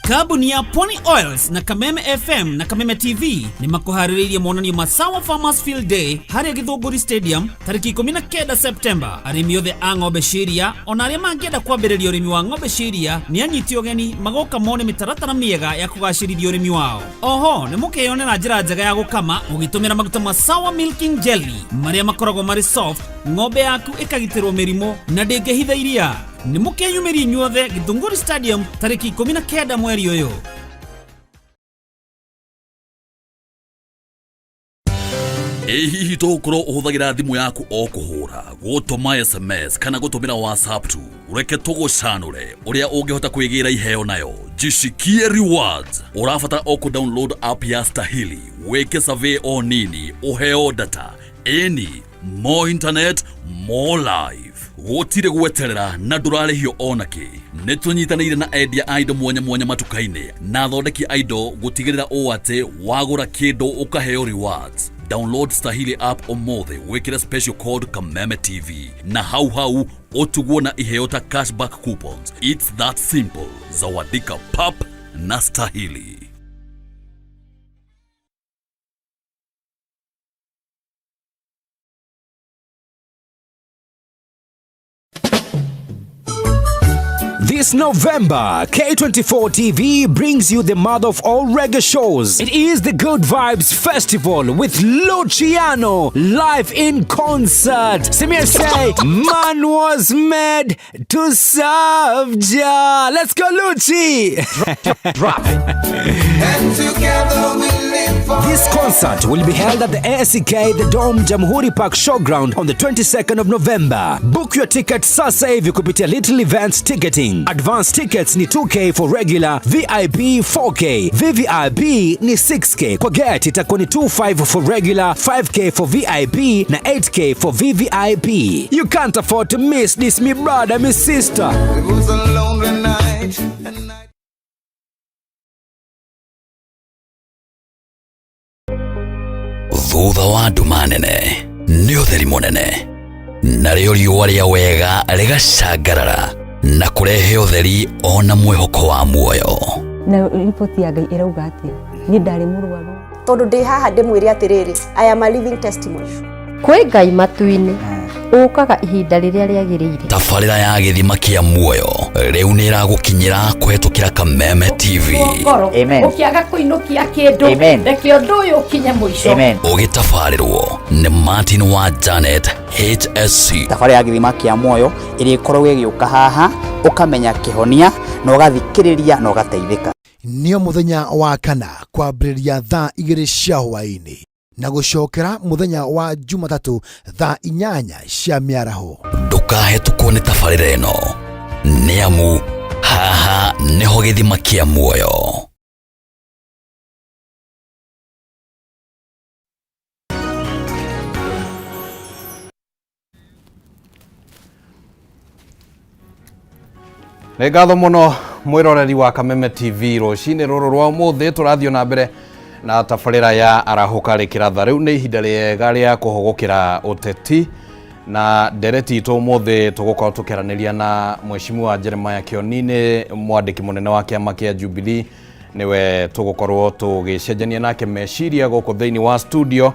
Kambuni ya Pwani Oils na Kameme FM na Kameme TV nĩ makũharĩrĩirie monanio ma Sawa Farmers Field Day harĩa Gĩthũngũri Stadium tarĩki 19 Septemba. Arĩmi othe a ng'ombe cia iria ona arĩa mangĩenda kwambĩrĩria ũrĩmi wa ng'ombe cia iria nĩ anyiti ũgeni magoka mone mĩtaratara mĩega ya kũgacĩrithia ũrĩmi wao. Oho nĩ mũkeyonera njĩra njega ya gũkama ũgĩtũmĩra maguta ma Sawa Milking Jelly marĩa makoragwo marĩ soft, ng'ombe yaku ĩkagitĩrwo mĩrimũ na ndĩngĩhitha iria. Nĩ mũkeyumĩria inyuothe Gĩthũngũri Stadium tarĩki 19 mweri ũyũ. Ĩ hihi tũgũkorwo ũhũthagĩra thimũ yaku o kũhũra, gũtũma SMS kana gũtũmĩra WhatsApp tu? Reke tũgũcanũre ũrĩa ũngĩhota kwĩgĩra iheo nayo. Jishikie rewards. Ũrabatara o kũ-download app ya Stahili, wĩke survey o nini, ũheo data. Ĩni, more internet, more life. Gũtirĩ gweterera na ndũrarĩhio ona kĩ. Nĩ tũnyitanĩire na endia a indo mwanya mwanya matuka-inĩ na athondeki a indo gũtigĩrĩra ũũ atĩ wagũra kĩndũ ũkaheo rewards. Download Stahili app ũmũthĩ, wĩkĩre special code Kameme TV na hau hau ũtugwo na iheo ta cashback coupons. It's that simple. Zawadika pap na Stahili. This November, K24 TV brings you the mother of all reggae shows. It is the Good Vibes Festival with Luciano live in concert. Simia say, man was made to serve Jah. Let's go, Lucci. Drop it. This concert will be held at the ASCK The Dome, Jamhuri Park Showground on the 22nd of November. Book your ticket sasa hivi kupitia Little Events Ticketing. Advance tickets ni 2K for regular, VIP 4K, VVIP ni 6K. Kwa gate itakuwa ni 25 for regular, 5K for VIP na 8K for VVIP. You can't afford to miss this, me brother, me sister. It was a lonely night, and I Thutha wa nduma nene nĩ ũtheri mũnene, narĩo riũa rĩa wega rĩgacangarara na kũrehe ũtheri ona mwĩhoko wa muoyo. Na riboti ya Ngai ĩrauga atĩa? Niĩ ndarĩ mũrwaru. Tondũ ndĩ haha ndĩmwĩre atĩrĩrĩ, I am a living testimony. Kwĩ Ngai matu-inĩ ũkaga ihinda rĩrĩa rĩagĩrĩire. Tabarĩra ya gĩthima kĩa muoyo rĩu nĩ ĩragũkinyĩra kũhetũkĩra Kameme TV. Ngoro ũkĩaga kũinũkia kĩndũ, reke ũndũ ũyũ ũkinye mũico. Ũgĩtabarĩrwo nĩ Martin wa Janet HSC. Thabarĩ ya gĩthima kĩa muoyo ĩrĩkoragwo ĩgĩũka haha, ũkamenya kĩhonia na ũgathikĩrĩria na ũgateithĩka. Nĩo mũthenya wa kana kwambĩrĩria thaa 2 cia hwaĩ-inĩ na gũcokera mũthenya wa Jumatatũ thaa 8 cia mĩaraho. Ndũkahetũkwo nĩ tabarĩra ĩno, nĩ amu haha nĩho gĩthima kĩa muoyo. Nĩ ngatho mũno mwĩroreri wa Kameme TV. Rũcinĩ rũrũ rwa ũmũthĩ tũrathiĩ na mbere na tabarĩra ya Arahũka Rĩkĩratha. Rĩu nĩ ihinda rĩega rĩa kũhũgũkĩra ũteti na ndereti itũ. Ũmũthĩ tũgũkorwo tũkĩaranĩria na Mheshimiwa Jeremiah Kĩoni, nĩ mwandĩki mũnene wa kĩama kĩa Jubilee. Nĩwe tũgũkorwo tũgĩcenjania nake meciria gũkũ thĩinĩ wa studio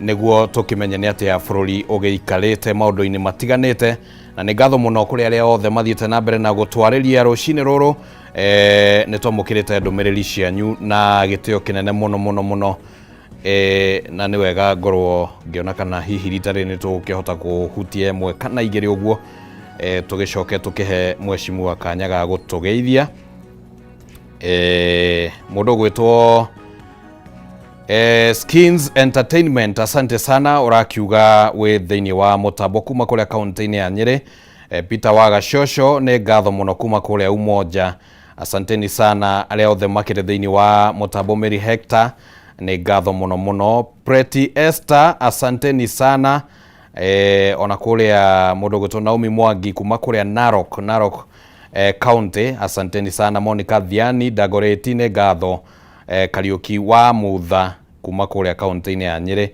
nĩguo tũkĩmenye nĩ atĩa bũrũri ũgĩikarĩte maũndũ-inĩ matiganĩte. Na nĩ ngatho mũno kũrĩ arĩa othe mathiĩte na mbere na gũtwarĩria rũcinĩ rũrũ. Nĩ twamũkĩrĩte ndũmĩrĩri cianyu na gĩtĩo kĩnene mũno mũno mũno. Na nĩ wega ngorwo ngĩona kana hihi rita rĩrĩ nĩ tũgũkĩhota kũhutia ĩmwe kana igĩrĩ ũguo, tũgĩcoke tũkĩhe mheshimiwa kanya ga gũtũgeithia. Mũndũ ũgwĩtwo Skins Entertainment, asante sana, ũrakiuga wĩ thĩinĩ wa mũtambo kuma kũrĩa kaunti-inĩ ya Nyĩrĩ. Peter wa Gachosho, nĩ ngatho mũno kuma kũrĩa Umoja, asanteni sana arĩa othe makĩrĩ thĩinĩ wa mũtambo. Mary Hector, nĩ ngatho mũno mũno. Preti Esther, asanteni sana. Ona kũrĩa mũndũ ũgwĩtwo Naomi Mwangi kuma kũrĩa Narok County, asanteni sana. Monica Dhiani Dagoreti, nĩ ngatho. Kariuki wa Mutha kuma kũrĩa kaunti-inĩ ya Nyĩrĩ.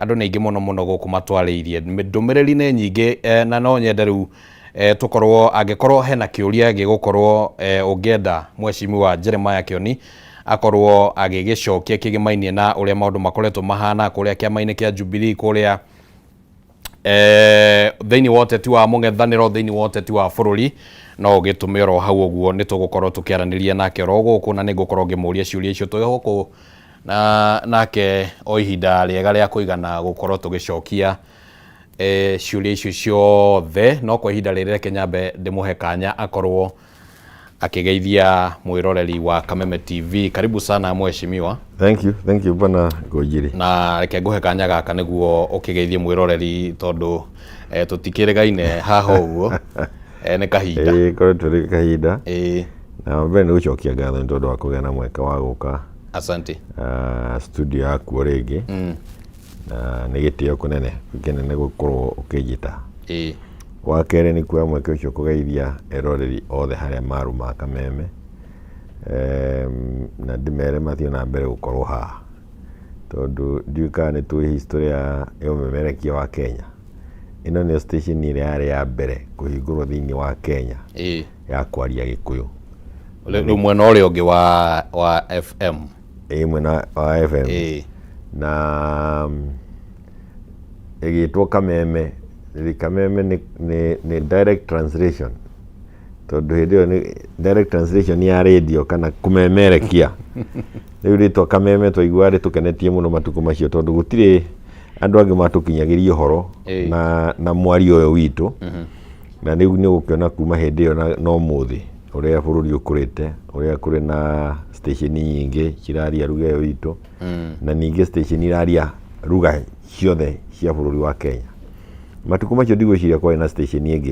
Andũ nĩ aingĩ mũno mũno gũkũ matwarĩirie ndũmĩrĩri nĩ nyingĩ, na no nyende rĩu tũkorwo angĩkorwo hena kĩũria gĩgũkorwo ũngĩenda Mheshimiwa Jeremiah Kĩoni akorwo agĩgĩcokia kĩgĩmainie na ũrĩa maũndũ makoretwo mahana kũrĩa kĩama-inĩ kĩa Jubilee, kũrĩa thĩinĩ wa ũteti wa mũng'ethanĩro, thĩinĩ wa ũteti wa bũrũri, no ũgĩtũme oro hau ũguo. Nĩ tũgũkorwo tũkĩaranĩria nake oro gũkũ na nĩ ngũkorwo ngĩmũria ciũria icio twĩ gũkũ na nake o ihinda rĩega rĩa kũigana gũkorwo tũgĩcokia ciũria icio ciothe. No kwa ihinda rĩrĩ reke nyambe ndĩmũhe kanya akorwo akĩgeithia mwĩroreri wa Kameme TV. Karibu sana mheshimiwa. Thank you, thank you, bwana Ngũnjiri. Na reke ngũhe kanya gaka nĩguo ũkĩgeithie mwĩroreri tondũ tũtikĩrĩgaine haha ũguo nĩ kahinda. Ĩĩ, koretwo rĩ kahinda. Na mbere nĩ gũcokia ngatho nĩ tondũ wa kũgĩa na mweke wa gũka Asante. Studio yaku o rĩngĩ. Na nĩ gĩtĩo kũnene kĩnene gũkorwo ũkĩnjĩta. Wa kerĩ nĩ kuoya mweke ũcio kũgeithia eroreri othe harĩa marũma Kameme. Na ndĩmere mathiĩ na mbere gũkorwo haha tondũ ndiũĩ kana nĩ tũĩ history ya ũmemerekia wa Kenya. Ĩno nĩyo station ĩrĩa yarĩ ya mbere kũhingũrwo thĩinĩ wa Kenya ya kwaria Gĩkũyũ. Rĩu mwena ũrĩa ũngĩ wa FM. Ĩĩ, mwena wa FM. Na ĩgĩtwo Kameme. Kameme nĩ direct translation tondũ hĩndĩ ĩyo nĩ direct translation ya radio kana kũmemerekia. Rĩu rĩtwa Kameme twaiguaga rĩtũkenetie mũno matukũ macio tondũ gũtirĩ andũ angĩ matũkinyagĩria ũhoro na mwario ũyũ witũ. Na rĩu nĩ ũgũkĩona kuma hĩndĩ ĩyo na ũmũthĩ ũrĩa bũrũri ũkũrĩte, ũrĩa kũrĩ na station nyingĩ ciraria ruga ĩyo itũ na ningĩ station iraria ruga ciothe cia bũrũri wa Kenya. Matukũ macio ndigwĩciria kwarĩ na station ĩngĩ.